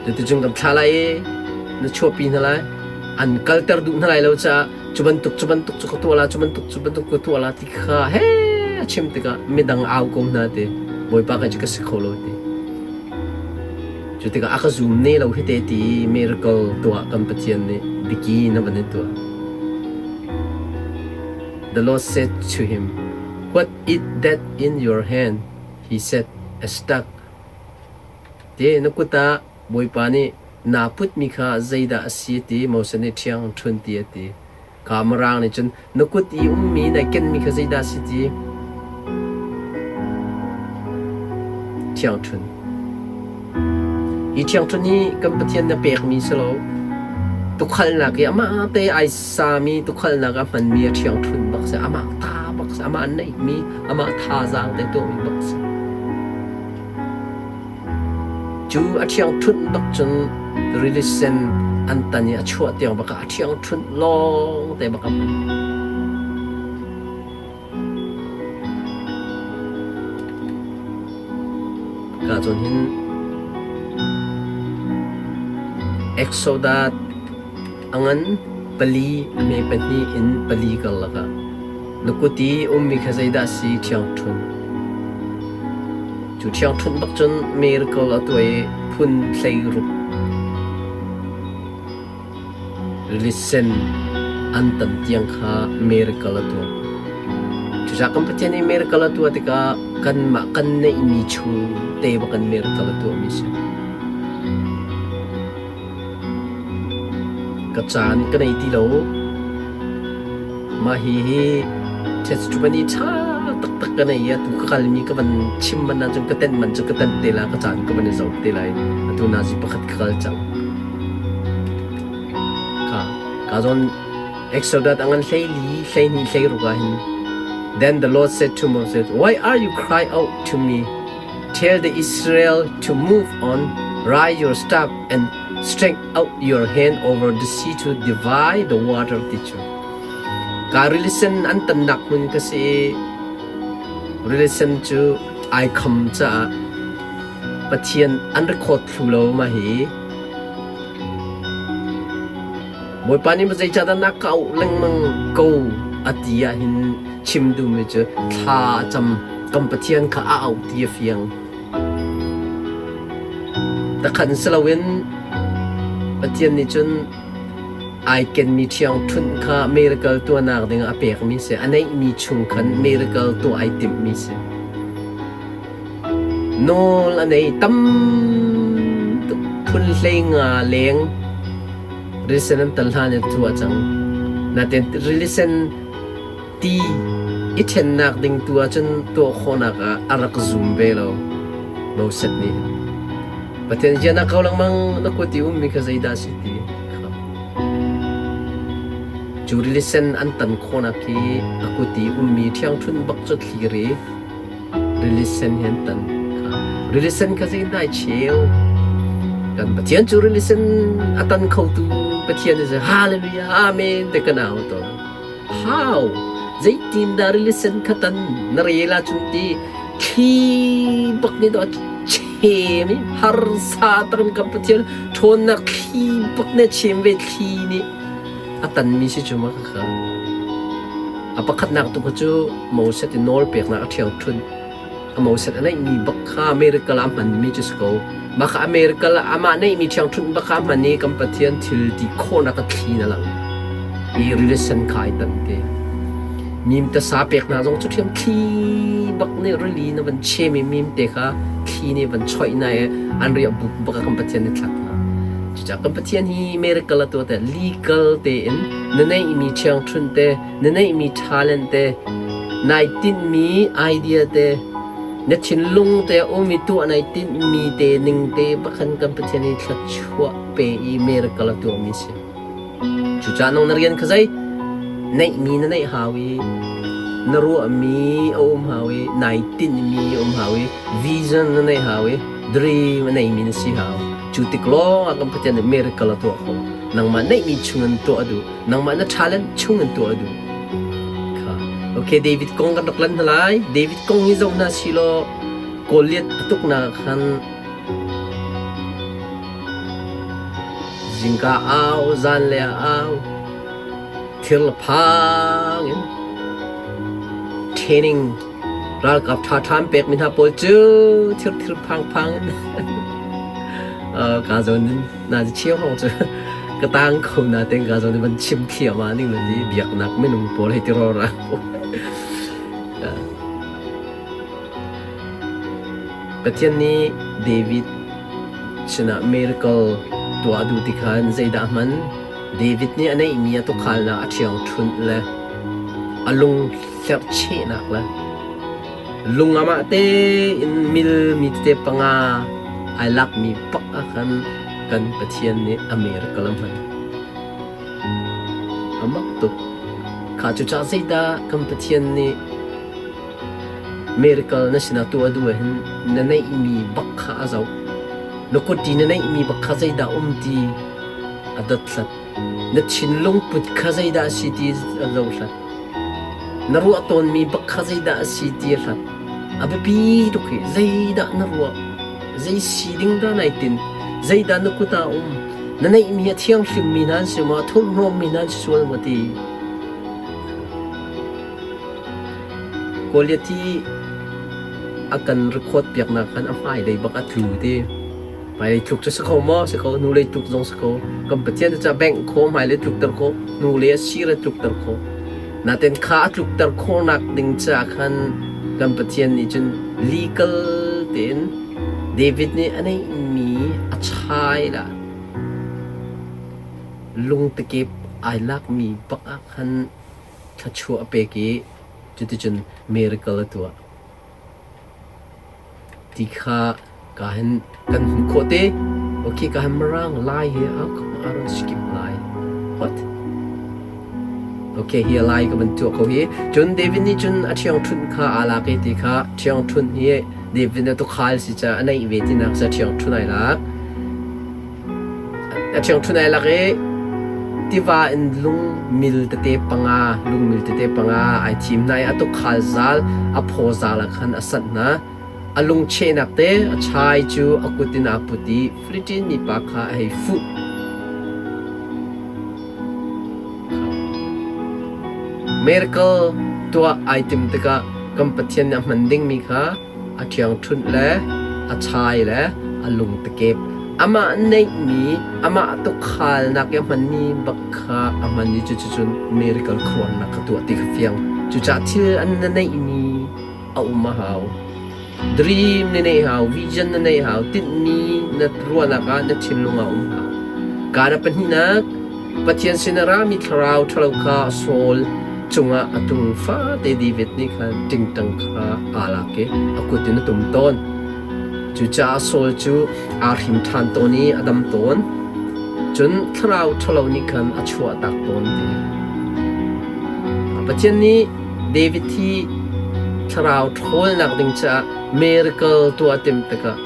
Cuticun kan thlah lai i na chuahpi hna lai. An kalter duh hna lai lo caah cu bantuk cu bantuk cu ka tuah la, cu bantuk cu bantuk ka tuah la ti kha he a chim tikah midang au ko hna ti. Bawipa kai cu ka si kho lo ti. Cu tikah a ka zum ne lo hi te ti miracle tuah kan Pathian nih biki na van in tuah. The Lord said to him, What is that in your hand? He said, A staff. Te na kut ah Bawipa nih naa putmi kha zeidah a si ti Moses nih ṭhiang ṭhun ti a ti. Kha Mirang nih cun na kut i ummi nai kenmi kha zeidah a si ti ṭhiangṭhun. Hi ṭhiangṭhun hi kan Pathian na pekmi si lo. Tukhalnak i amah te ai sami tukhalnak ah hmanmi a ṭhiangṭhun bak si. Amah ta bak si. Amah neihmi, amah thazaang te tuahmi bak si. Cu a ṭhiangṭhunh bak cun rili sen an tan i a chuah tiang bak ah a ṭhiangṭhunh lawng te bak a hman. Ka cun hin Exodus a ngan pali a hme pahnih in pali karlak ah na kut i ummi kha zeidah a si ṭhiangṭhunh. Cu ṭhiangṭhunh bak cun miracle a tuah i phun 16 rili sen an tan tiang kha miracle a tuah. Cucaah kan Pathian nih miracle a tuah tikah kanmah kan neihmi chung te bak in miracle a tuahmi a si. Ka caan ka nei ti lo. Mah hihi testimony ṭha taktak ka nei i atu ka kalmi ka van chim man ahcun ka tenh man cu ka tenh te la, ka caan ka van i zoh te lai. Atu nazi pakhat ka kal cang. Ka ka zawn Exodus a ngan 14, 12, 16 ah hin Then the Lord said to Moses, Why are you cry out to me? Tell the Israel to move on, raise your staff and stretch out your hand over the sea to divide the water ti cu. Ka rilisen an tannak hmun ka si i rilisen cu ai kham caah Pathian an record thlu lo ma hi. Bawipa nih zeicahdah na ka auh lengmang ko a ti ahhin chim duhmi cu thla a cam kan Pathian kha a auh ti a fiang. Takhan si loin Pathian nih cun ai kenmi ṭhiangṭhunh kha miracle tuahnak dingah a pekmi si. A neihmi chung khan miracle tuah ai timhmi si. Nawl a nei tam tuk phun 15 leng rilisen an tal hlan in cu a cang. Natin rilisen ti i ṭhennak ding tu ahcun tuah khawhnak ah a rak zum ve lo. Moses nih Pathian rian a ko lengmang na kut i ummi kha zeidah a si ti kha. Cu rilisen an tan khawhnak hi a kut i ummi ṭhiangṭhunh bak cu thlir i Rili sen he an tan kha. Rili sen kha zeitin ai cheu? Kan Pathian cu rili sen a tan khotu Pathian a si. Hallelujah, Amen te kan au tawn. How? Zeitin dah rili sen kha tan na rel ahcun ti thli bak nih dawh a chem i harsa takin kan Pathian ṭhawnnak thli bak nih a chem ve thli nih a tanmi si cu ma kha. A pakhatnak tu kha cu Moses i nawl peknak a ṭhiangṭhunh. A Moses a neihmi bak kha miracle ah a hmanmi cu si ko. Mah kha a miracle ah amah neihmi ṭhiangṭhunh bak kha a hman i kan Pathian thil ti khawhnak a thli na lang. I rilisen kha ai tan te. Mim tasa pek hna zong cu ṭhiam thli bak nih rili na van chem i mim te kha thli nih van choih na i an riah buk bak ah kan Pathian nih thlak hna. Cucaah kan Pathian hi miracle a tuah te legal tein na neihmi ṭhiangṭhunh te na neihmi talent te nai tinhmi idea te na thinlung te a um i tuah nai tinhmi te ning te bakhan kan Pathian hi thluachuah pe i miracle a tuahmi si. Cucaah nang na rian kha zei neihmi na neih hau i na ruahmi a um hau i nai tinhmi a um hau i vision na neih hau i dream a neimi na si hau. Cu tik lawng ah kan Pathian nih miracle a tuah kho. Nangmah neihmi chung in tuah a duh. Nangmah na talent chung in tuah a duh. Kha. Okay, David kong kan rak lan hna lai. David kong hi zoh hna si law Goliath a tuknak khan zingka au, zanlei ah au, thir le phang in training ralkap ṭhaṭha an pekmi hna pawl cu thir thir phang phang in ka zawn in na cheu hrawng cu ka tang kho na ten ka zawn in van chim thliahmah ning le ni biaknak minung pawl hei ti rora. Pathian nih David sinah miracle tuah a duh ti khan zeidah a hman? David nih a neihmi a tukhalnak a ṭhiangṭhunh le a lung hlerhchehnak le lung amah tein milmi tete panga ai lakmi bak ah khan kan Pathian nih a miracle a hman. A mak tuk. Kha cucaah zeidah kan Pathian nih Miracle na sinah tuah a duh ahhin na neihmi bak kha a zoh. Na kut i na neihmi bak kha zeidah um ti a dothlat. Na thinlung put kha zeidah a si ti a zohhlat. Na ruah tawnmi bak kha zeidah a si ti a hlat. A biapi tuk hi zeidah na ruah, zei si ding dah nai tinh, zeidah na kut ah a um, na neihmi a thianghlimmi hna an si maw, a thurhnawmmi hna an si sual maw ti. Goliath hi a kan record piaknak khan a hmailei bak a tlu ti. Hmailei tluk cu si kho maw? Si kho. Hnulei tluk zong si kho. Kan Pathian cu bengh kho, hmailei tlukter kho, hnulei a sir a tlukter kho. Natin kha a tlukter khawhnak ding caah khan kan Pathian nih cun legal tein David nih a neihmi a chai la. lungtakep ai lakmi bak ah khan thluachuah a pek i cuticun miracle a tuah. Ti kha ka hin kan hmuh khawh te. Okay, ka hin Mirang Lai hi how come I don't skip Lai? What? Okay, hi Lai ka van tuah ko hi. Cun David nih cun a ṭhiangṭhunh kha aa lak i ti kha ṭhiangṭhunh hi David na tukhal si ca a neih ve tinak sa ṭhiangṭhunh ai lak. A ṭhiangṭhunh ai lak i tiva in lung mil tete panga lung mil tete panga ai thim hna i a tukhal zal a phaw zal ah khan a sanh hna. A lungchehnak te a chai cu a kut in aa put i Philippine mipa kha a hei fuh. Miracle tuah ai tim tikah kan Pathian nih a hman dingmi kha a ṭhiangṭhunh le a chai le a lungtakep amah neihmi amah tukhalnak i a hmanmi bak kha a hman i cuticun miracle khuaruahnak kha tuah ti kha fiang. Cucaah thil an na neihmi a um a hau. Dream na neih hau, vision na neih hau, tinhmi na ruahnak ah na thinlung ah um hau. Kaan a pahnihnak, Pathian sin a rami thlarau ṭhalo kha Saul cungah a tung fate David nih khan ṭingṭang kha aa lak i a kut in a tum tawn. Cucaah Saul cu aa hrim ṭhan tawn i a dam tawn. Cun thlarau ṭhalo nih khan a chuahtak tawn ti. Pathian nih David hi thlarau ṭhawlnak ding caah miracle tuah a timh tikah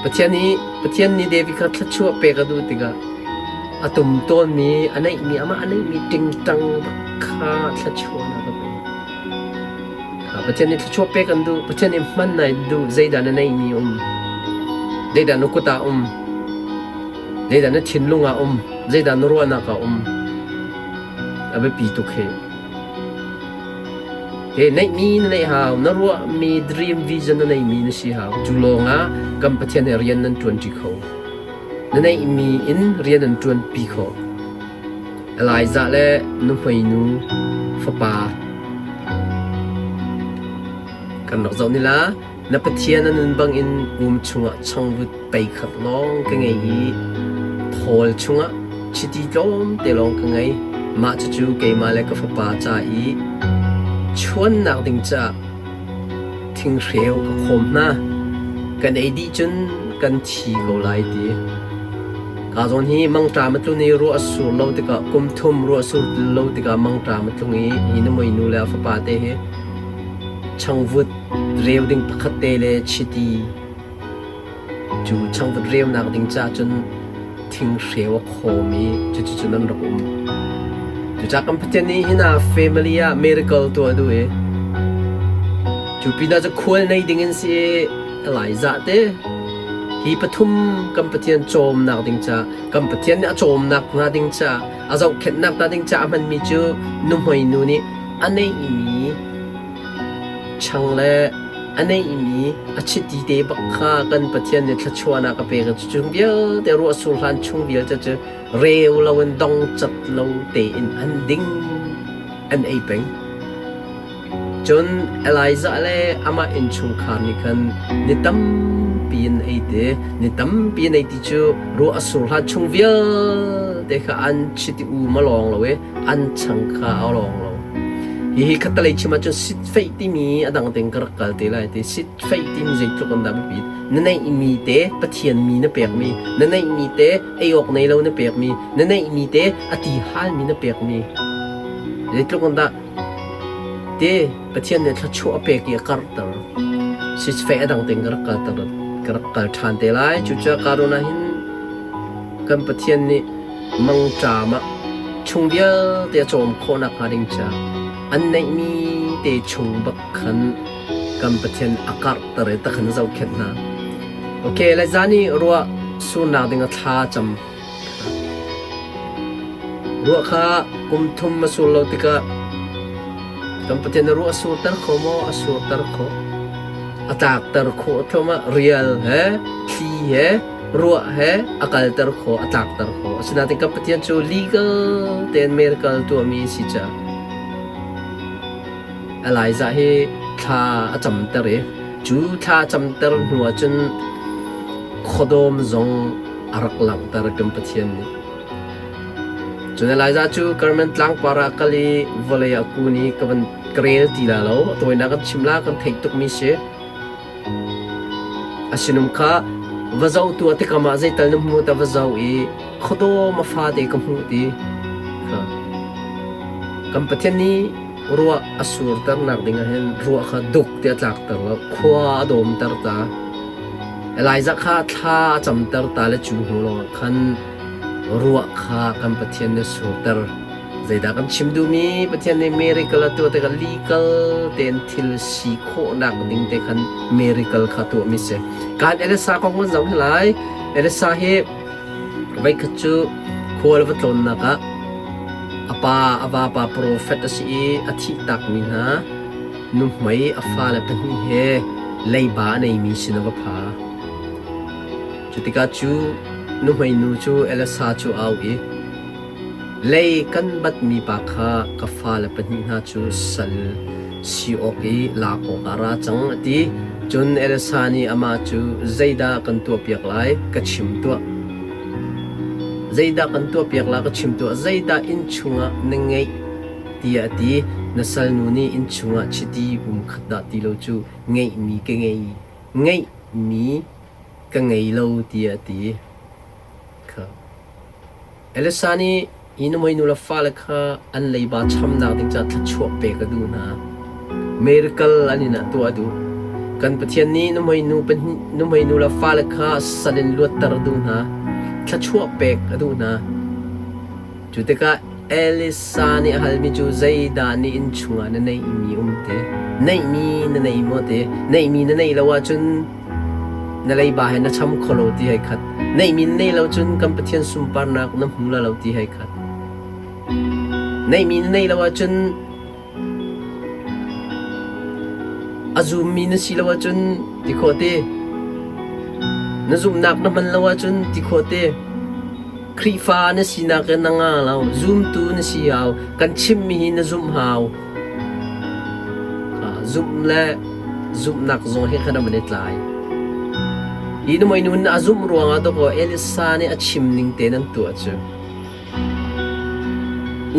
Pathian nih Pathian nih David kha thluachuah pek a duh tikah a tum tawnmi a neihmi amah a neihmi ṭingṭang bak kha thluachuahnak a pek. Pathian nih thluachuah pek an duh. Pathian nih hman nai duh. Zeidah na neihmi um? Zeidah na kut ah um? Zeidah na thinlung ah um? Zeidah na ruahnak ah um? A biapi tuk hi. He neihmi na neih hau, na ruahmi dream vision na neihmi na si hau. Cu lawngah kan Pathian he rian nan ṭuanṭi kho. Na neihmi in rian nan ṭuanpi kho. Elijah le nuhmeinu fapa kan rak zoh ni la. Na Pathian a nun bangin um chungah changvut pei khat lawng ka ngei i thawl chungah chiti tlawmte lawng ka ngei. Mah cucu keimah le ka fapa ca i chuannak ding caah thinghreu ka khawm hna. Kan ei dih cun kan thi ko lai ti. Ka zawn hi mangṭam a tlun i ruah a sur lo tikah kum thum ruah a sur lo tikah mangṭam a tlung i hi na muinu le a fapa te hi changvut reu ding pakhat te le chiti cu changvut reunak ding caah cun thinghreu a khawm i cuticun an rak um. Cucaah kan Pathian nih hina family ah miracle tuah a duh i cu pinah cu khual nei ding in si Elijah te hi pathum kan Pathian cawmnak ding caah kan Pathian nih a cawmnak hnga ding caah a zohkhenhnak hna ding caah a hmanmi cu nuhmei nu nih a neihmi chang le a neihmi a chiti te bak kha kan Pathian nih thluachuahnak a pek. Cu chung vialte ruahsur hlan chung vialte cu reu loin dong cat lo tein an ding an ei peng. Cun Elijah le amah innchungkhar nih khan ni tampi in ei ti. Ni tampi in ei ti cu ruah a sur hlan chung vialte kha an chiti um a lawng lo i an chang kha a lawng lo. Hihi khattelei chim ahcun sitfeih timi a dang tein ka rak kal te lai ti. Sitfeih timi zeitluk in dah biapit. Na neihmi te Pathian mi na pekmi, na neihmi te ei awk nei lo na pekmi, na neihmi te a ti halmi na pekmi. Zeitluk in dah te Pathian nih thluachuah a pek i a karhter. Sitfeih a dang tein ka rak kalter ka rak kal ṭhan te lai. Cucaah Karuna hin kan Pathian nih mangṭam ah chung vialte a cawm khawhnak hnga ding caah an neihmi te chung bak khan kan Pathian a karhter i takhan a zohkhenh hna. Okay, le zan i ruah surnak ding a thla cam. Ruah kha kum thum a sur lo tikah kan Pathian na ruah a surter kho maw? A surter kho. A tlakter khawh thluahmah rial he thli he ruah he a kalter khawh, a tlakter khawh. Asinain kan Pathian cu legal tein miracle tuahmi a si caah Elijah hi thla a camter i cu thla a camter hnu ahcun khuadawm zong a rak langhter kan Pathian nih. Cun Elijah cu Karmel tlangpar ah kal i vawlei ah kun i ka van ka rel ti la lo. A tawinak kan chim la, kan theih tukmi si. A sinum kha va zoh tuah tikam ah zeital na hmu ta va zoh i khuadawm a fate ka hmuh ti. Kan Pathian nih ruah a surternak ding ah hin ruah kha duk ti a tlakter lo, khua a dawmter ta. Elijah kha thla a camter ta le cu hnu lawngah khan ruah kha kan Pathian nih surter. Zeidah kan chim duhmi Pathian nih miracle a tuah tikah legal tein thil si khawhnak ding te khan miracle kha tuahmi si. Kan Elisa kong kan zoh lai. Elisa hi voikhat cu khual va tlawnnak ah a pa a vapa prophet a si i a thih takmi hna nuhmei a fale pahnih he leiba a neimi sin a va pha. Cu tikah cu nuhmei nu cu Elisa cu a auh i Lei kan batmi pa kha ka fale pahnih hna cu sal si awk i lak awkah ra cang, a ti. Cun Elisa nih amah cu, Zeidah kan tuahpiak lai? Ka chim tuah. Zeidah kan tuahpiak lai? Ka chim tuah. Zeidah inn chungah na ngeih? tiah a ti. Na salnu nih inn chungah chiti um khat dah ti lo cu ngeihmi ka ngei, ngeihmi ka ngei lo, tiah a ti. Kha. Elisa nih hi nuhmei le fale kha an leiba chamnak ding caah thluachuah pek a duh hna. Miracle an inn ah tuah a duh. Kan Pathian nih nuhmei nu le fale kha sal in luatter a duh hna. Thluachuah pek a duh hna. Cu tikah Elisa nih a halmi cu zeidah nih inn chungah na neihmi um te? Neihmi na nei maw te? Neihmi na neih lo ahcun Na leiba he na cham kho lo ti hei khat. Neihmi na nei lo cun kan Pathian sunparnak na hmu la lo ti hei khat. Neihmi na nei lo ahcun a zummi na si lo ahcun ti khawh te. Na zumhnak na hman lo ahcun ti khawh te. Khrihfa na sinak in na nga lo. Zumtu na si hau. Kan chimmi hi na zumh hau. Zumh le zumhnak zong hi khan an i tlai. Hi na nun a zumh ruangah dawkaw Elisa nih a chim ning tein an tuah cu.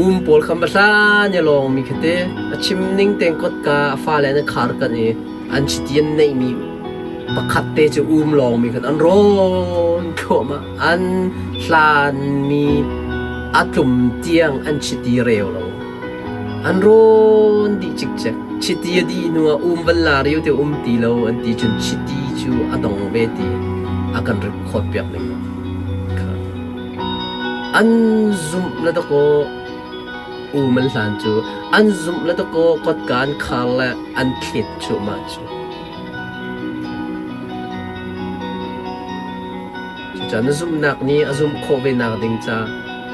Um pawl kha hlan i lawngmi khi te a chim ning tein kotka a fale an khar kan i an chiti an neihmi pakhat te cu um lawngmi khan an rawn thluahmah an hlanmi a tlum tiang an chiti reu lo. An rawn dih cikcek. Chiti a dih hnuah um van la rio te um ti lo an ti cun chiti cu a dong ve ti a kan record piak ning. An zumh le dakaw um an hlan cu an zumh le dakaw kotka an khar le an thlet cuahmah cu. Cucaah na zumhnak nih a zumh khawh ve nak ding ca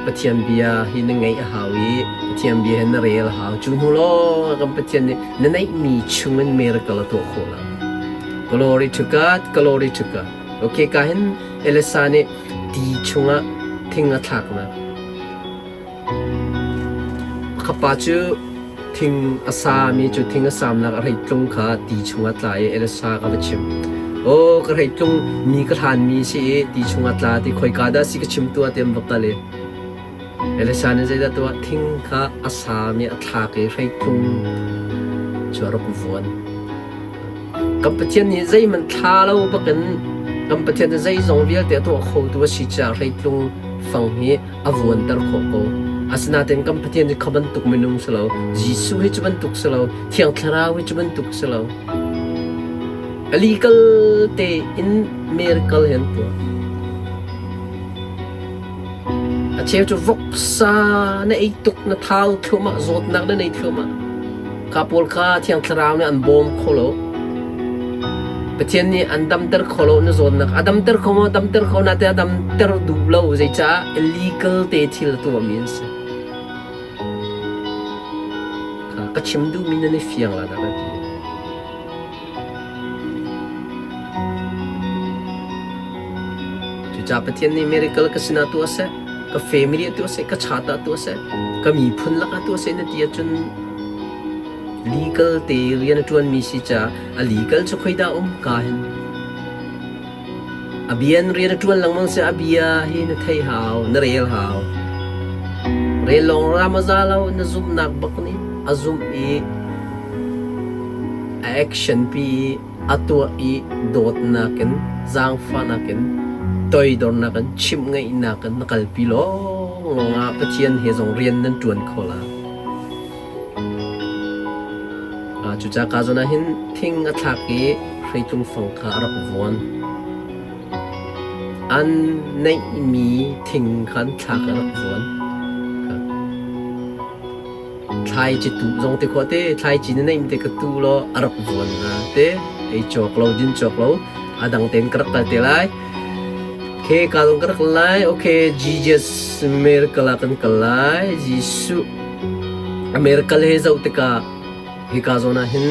Pathian bia hi na ngeih a hau i Pathian bia hi na rel a hau. Cu hnu lawng ah kan Pathian nih na neihmi chungin miracle a tuah khawh lai. Glory to God, glory to God. Okay, ka hin Elisa nih ti chungah thing a thlaknak. Ka pa cu thing a sami cu thing a samnak a hreitlung kha ti chungah tla i Elisa ka va chim. Aw ka hreitlung mi ka hlanmi si i ti chungah tla ti khoika dah si ka chim tuah ti an va kal i Elisa nih zeidah tuah thing kha a sami a thlak i hreitlung cu a rak vuan. Kan Pathian nih zeihmanh thla lo bakin kan Pathian cu zeizong vialte a tuah khotu a si caah hreitlung fang hi a vuanter khawh ko. Asinain kan Pathian cu kha bantuk minung si lo. Jesuh hi cu bantuk si lo. Thiang Thlarau hi cu bantuk si lo. A legal tein miracle hi an tuah. A cheu cu voksa na ei tuk, na thau thluahmah, zawtnak na nei thluahmah. Kha pawl kha Thiang Thlarau nih an bawm kho lo. Pathian nih an damter kho lo na zawtnak. A damter kho maw? Damter kho na te a damter duh lo. Zeicah illegal te thil a tuahmi an si. Kha ka chim duhmi nan i fiang la dah ka ti. Cucaah Pathian nih miracle ka sinah tuah seh, ka family ah tuah seh, ka chat ah tuah seh, ka miphun lakah tuah seh na ti ahcun legal te rian a ṭuanmi si caah a legal cu khoidah um ka hin. A bia in rian a ṭuan lengmang si a bia hi na thei hau, na rel hau. Rel lawng ram a za lo, na zumhnak bak nih a zumh i a action pi i a tuah i dawtnak in, zaangfahnak in, toidornak in, chimh ngaihnak in na kalpi lawnglawng ah Pathian he zong rian nan ṭuan kho lai. Cucaah ka zawn ah hin thing a thlak i hreitlung fang kha a rak vuan. An neihmi thing kha an thlak i a rak vuan. Thlaici tuh zong ti khawh te, thlaici na neihmi te ka tuh law a rak vuan na te. Ei cawk lo, din cawk lo, a dang tein ka rak kal te lai. Okay, ka zong ka rak lai. Okay, Jesus miracle ah kan kal lai. Jesuh a miracle he zoh tikah hika zawn ah hin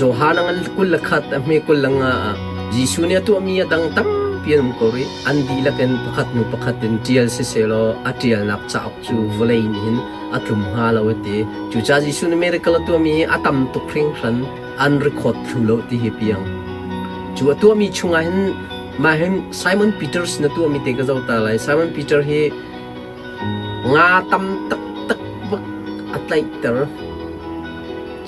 Johan a ngan 21 a hme 25 ah Jesuh nih a tuahmi a dang tampi an um ko rih. An dihlak in pakhat hnu pakhat in ṭial siselaw a ṭialnak cauk cu vawlei nih hin a tlum hnga lo a ti. Cucaah Jesuh nih miracle a tuahmi hi a tam tuk hringhran, an record thlu lo ti hi piang. Cu a tuahmi chungah hin mah hin Simon Peter sin a tuahmi te ka zoh ta lai. Simon Peter hi Nga tam taktak bak a tlaihter.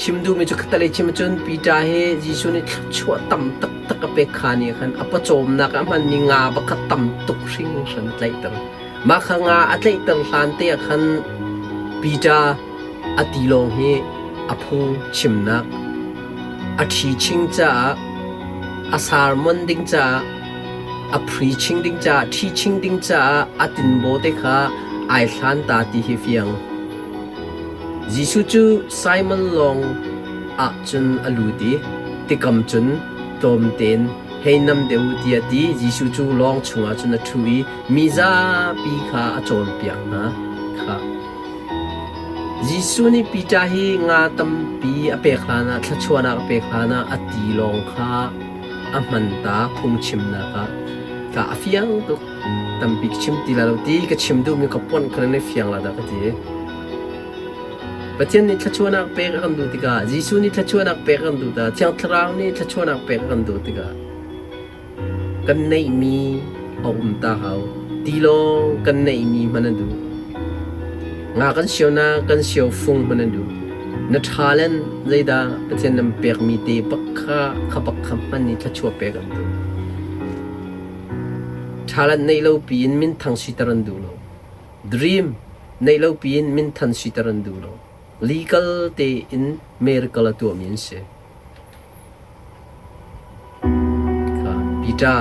Chim duhmi cu khatalei chim ahcun Peter hi Jesuh nih thluachuah tam taktak a pek kha nih khan a pawcawmnak ah hmanmi nga bak kha tam tuk hringhran a tlaihter. Mah kha nga a tlaihter hlan te ah khan Peter a tilawng hi a phung chimnak a ṭhiching caah a sermon ding caah A preaching ding caah, teaching ding caah a tinbaw te kha ai hlan ta ti hi fiang. Jesuh cu Simon lawng ah cun a lut i tikam cun tlawmtein hei nam deuh u tiah a ti. Jesuh cu lawng chungah cun a ṭhu i mi zapi kha a cawnpiak hna. Kha. Jesuh nih Peter hi nga tampi a pek hlanah, thluachuahnak a pek hlanah a tilawng kha a hman ta phungchimnak ah ka a fiang tuk. Tampi ka chim ti lai lo ti ka chim duhmi ka ponh kha nan i fiang la dah ka ti. Pathian nih thluachuahnak pek a kan duh tikah, Jesuh nih thluachuahnak pek a kan duh tikah, Thiang Thlarau nih thluachuahnak pek a kan duh tikah kan neihmi a um ta hau. Tilawng kan neihmi hmanh an duh. Nga kan sio na kan sio fung hmanh an duh. Na talent zeidah Pathian nan pekmi te bak kha kha bak kha hman i thluachuah pek an duh. Talent neih lo piin minthang siter an duh lo. Dream neih lo piin minthan siter an duh lo. Legal tein miracle a tuahmi an si. Kha Peter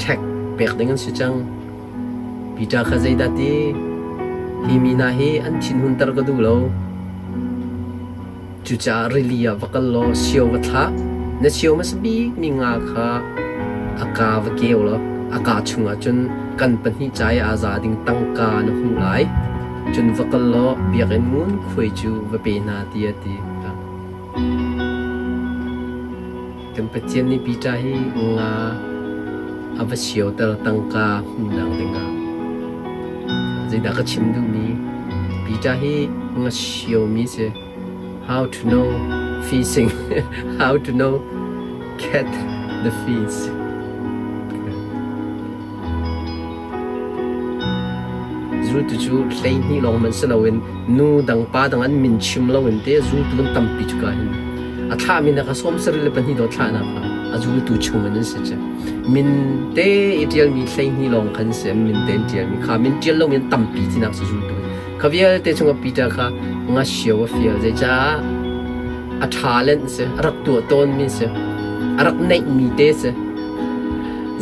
ṭhek pek ding an si cang. Peter kha zeidah ti? Hi mi hna hi an thinhunter ka duh lo. Cucaah rili ah va kal law sio va thlah. Na sio hmasa bikmi nga kha a kaa va keu law a kaa chungah cun kan pahnih ca i aa za ding tangka na hmuh lai. Cun va kal law biakinn ngunkhuai cu va pe hna tiah a ti. Kan Pathian nih Peter hi nga a va sioter tangka hmuhnak dingah zeidah ka chim duhmi Peter hi nga siomi si. How to know fishing, how to know catch the fish. Zultu cu 12 lawng hmanh si loin nu dang pa dang an min chim loin te zultu an tampi cuka hin a thlahmi hna kha 72 dawh thlahnak kha a zultu chung in an si cu. Min te i ṭialmi 12 lawng khan si an min te in ṭialmi kha min ṭial lomi an tampi tinak si zultu. Kha vialte chungah Peter kha nga sio a fial zeicah a talent si a rak tuah tawnmi si a rak neihmi te si.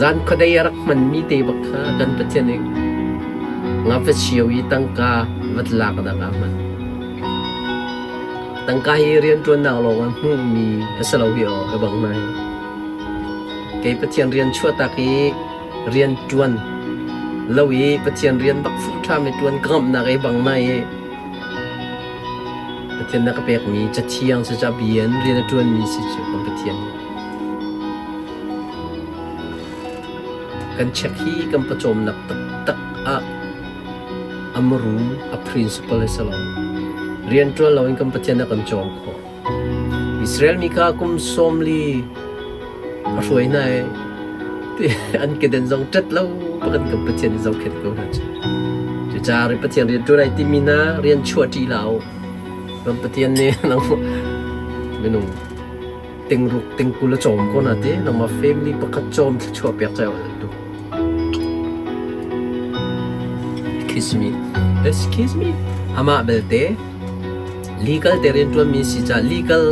Zan khuadei a rak hmanmi te bak kha kan Pathian nih nga va sio i tangka va lak nak ah hman. Tangka hi rianṭuannak lawng ah hmuhmi a si lo hi aw ka bang nai. Kei Pathian rian chuahtak i rian ṭuan lo i Pathian rian bak fuh ṭhami ṭuan ka ngamhnak i bang nai i Pathian na ka pekmi cathiang si ca bian rian a ṭuanmi si cu kan Pathian. Kan check hi kan pawcawmnak taktak ah a muru, a principle a si lo. Rianṭuan loin kan Pathian a kan cawm khawh. Israel mi kha kum 40 a hruai hna i Ti an keden zong ṭet lo bakin kan Pathian i zohkhenh ko hna cu. Cucaah ri Pathian rian ṭuan ai timi hna rian chuah ṭih hlah u. Kan Pathian nih nang minung tingruk tingkul a cawm ko na ti nangmah family pakhat cawm thluachuah pek cai an duh. Excuse me. Excuse me. Amah belte legal te rian ṭuanmi si ca legal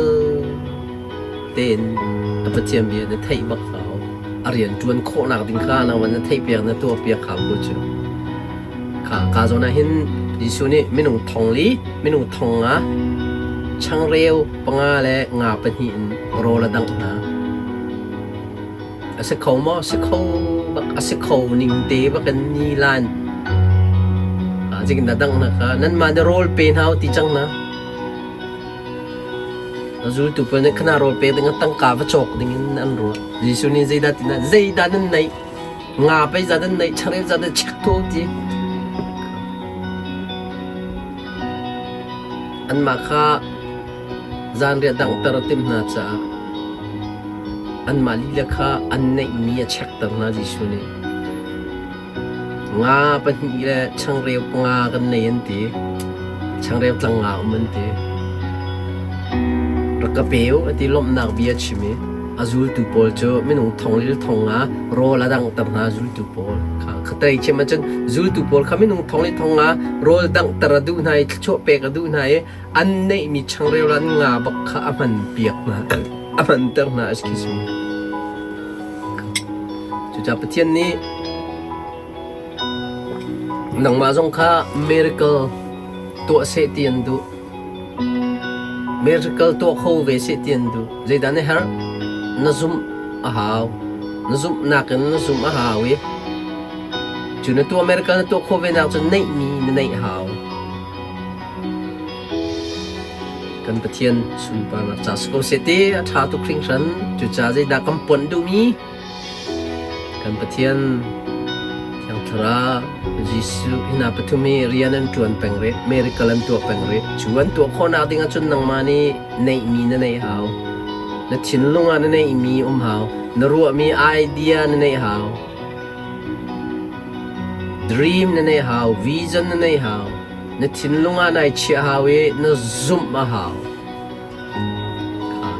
tein a Pathian bia na theih bak hau. A rian ṭuan khawhnak ding kha nangmah na theih piak na tuah piak hau ko cu. Kha ka zawn ah hin Jesuh nih minung thong li, minung thong nga, changreu panga le nga pahnih in rawl a dangh hna. A si kho maw? Si kho bak a si kho ning te bak in ni lan. Zeitin dah dangh na kha nanmah nih rawl pe hna u ti cang na. A zultu pawl nih khana rawl pek ding ah tangka va cawk ding in an ruah. Jesuh nih zeidah ti na zeidah nan neih? Nga pei za nan neih, changreu za nan chek ko ti. Anmah kha zanriah danghter a timh hna caah anmah lila kha an neihmi a chekter hna Jesuh nih. Nga pahnih le changreu panga kan nei an ti. Changreu tlang nga um an ti. Rak ka pe u a ti lawmhnak bia a chim i a zultu pawl cu minung thong le thong nga rawl a danghter hna zultu pawl kha khatlei chim ahcun zultu pawl kha minung thong le thong nga rawl danghter a duh hna i thluachuah pek a duh hna i an neihmi changreu le an nga bak kha a hman piak hna a hmanter hna excuse me. Cucaah Pathian nih nangmah zong kha miracle tuah seh ti an duh. Miracle tuah kho ve seh ti an duh. Zeidah na herh? Na zumh a hau. Na zumhnak in na zumh a hau i cu na tuah miracle na tuah khawh ve nak cun neihmi na neih a hau. Kan Pathian sunparnak ca si ko seh ti a ṭha tuk hringhran. Cucaah zeidah kan ponh duhmi? Kan Pathian Thiang Thlarau Jesuh hi hna pathum hi rian an ṭuan peng rih, miracle an tuah peng rih. Cu an tuah khawhnak ding ahcun nangmah nih neihmi na neih hau. Na thinlung ah na neihmi um hau. Na ruahmi idea na neih hau. Dream na neih hau, vision na neih hau. Na thinlung ah nai chiah hau i na zumh a hau.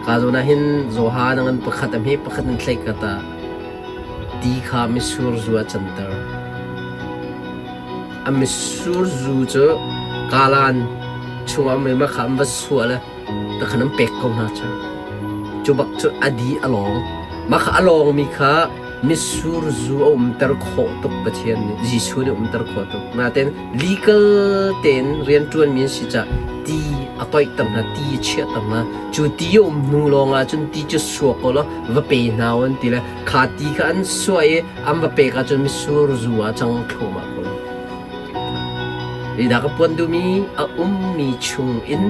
Ka zawn ah hin Johan a ngan pakhat a hme pakhat in thlei kat ah ti kha mitsur zu a canter. A mitsur zu cu kalan chungah um i mah kha an va suah le takhan an pek ko hna cu. Cu bak cu a di a lawng. Mah kha a lawngmi kha mitsur zu a umter khawh tuk Pathian nih Jesuh nih umter khawh tuk. Nain legal tein rianṭuanmi an si caah ti a toihter hna, ti a chiahter hna. Cu ti a um hnu lawngah cun ti cu suak u law va pe hna u an ti le kha ti kha an suah i an va pek ahcun mitsur zu ah a cang thluahmah ko. Zeidah ka puan duhmi a ummi chung in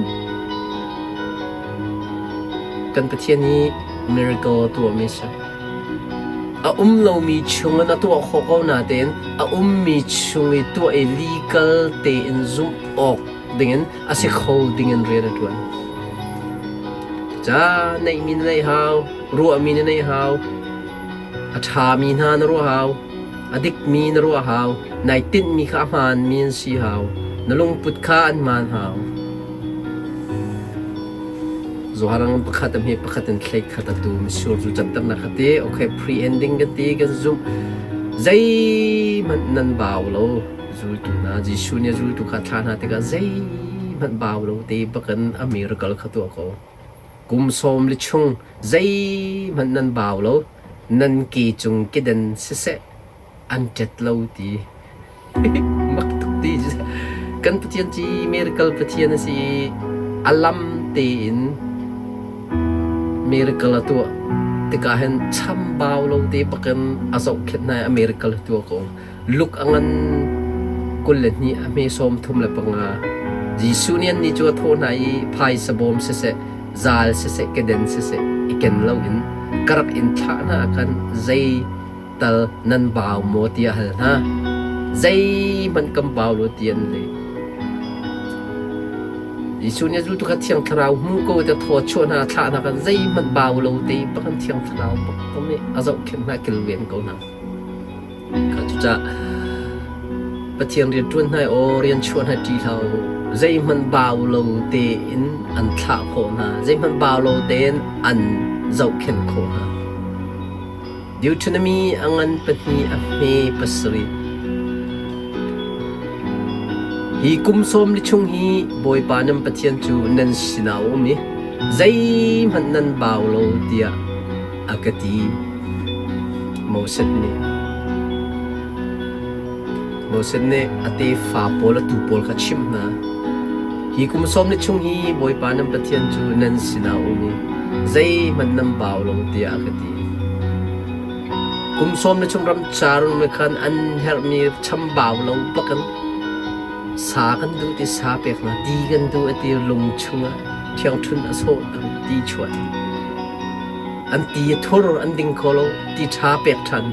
kan Pathian hi miracle a tuahmi a si. A um lomi chungin a tuah khawh ko natein a ummi chung i tuah i legal tein zumh awk dingin a si kho dingin rian a ṭuan. Ca neihmi na neih hau, ruahmi na neih hau, a ṭhami hna na ruah hau, a dikmi na ruah hau, nai tinhmi kha a hmaanmi an si hau, na lungput kha an hmaan hau. Zuarang pakhat a hme pakhat in thlei khat atu misur cu canternak ka ti. Okay, pre-ending ka ti kan zumh. Zeihmanh nan bau lo zultu hna Jesuh nih a zultu kha thla hna tikah zeihmanh bau lo te bakin a miracle kha tuah ko. Kum sawm li chung zeihmanh nan bau lo nan ke cung keden siseh an ṭet lo ti. Mak tuk ti. Kan Pathian ci miracle Pathian a si i a lam tein miracle a tuah tikah hin chambau lo te bakin a zohkhenh hna i a miracle a tuah ko. Luk a ngan 22 a hme 35. Jesuh nih annih cu a thawh hna i phaisa bawm siseh, zal siseh, keden siseh i ken loin ka rak in thlah hna ah khan zei tal nan bau maw tiah hal hna. Zeihmanh kan bau lo ti an leh. Jesuh nih a zultu kha Thiang Thlarau hmu ko te thaw chuah hna thlah hna kan zeihmanh bau lo te bak in Thiang Thlarau bak ko nih a zohkhenh hna kilven ko hna. Kha cucaah Pathian rian ṭuan hna aw rian chuah hna ṭi hlah u. Zeihmanh bau lo tein an thlah khawh hna. Zeihmanh bau lo tein an zohkhenh khawh hna. Deuteronomy a ngan pahnih a hme pasarih. Hi kum sawm li chung hi Bawipa nan Pathian cu nan sinah a um i zeihmanh nan bau lo tiah a ka ti. Moses nih Moses nih a tefa pawl a tuu pawl kha a chimh hna. Hi kum sawm li chung hi Bawipa nan Pathian cu nan sinah a um i zeihmanh nan bau lo tiah a ka ti. Kum sawm li chung ramcar um khan an herhmi chambau lo bakin sa kan duh ti sa pek hna, ti kan duh ti lung chungah ṭhiangṭhunh a sawh ti chuah. An ti a thur an ding kho lo, ti ṭha pek ṭhan.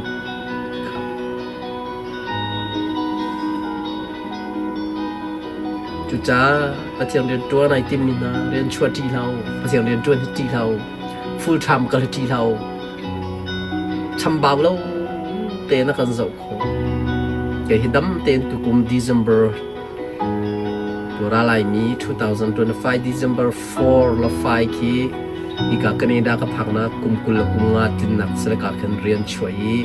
Cucaah Pathian rian ṭuan ai timmi hna rian chuah ṭih hlah u. Pathian rian ṭuan hi ṭih hlah u. Full time kal hi ṭih hlah u. Chambau lo tein a kan zoh khawh. Kei hi dam tein tukum December tura laimi 2025 December 4 le 5 khi hika Canada ka phaknak kum 20 le kum nga tlinnak sila khin rian chuah i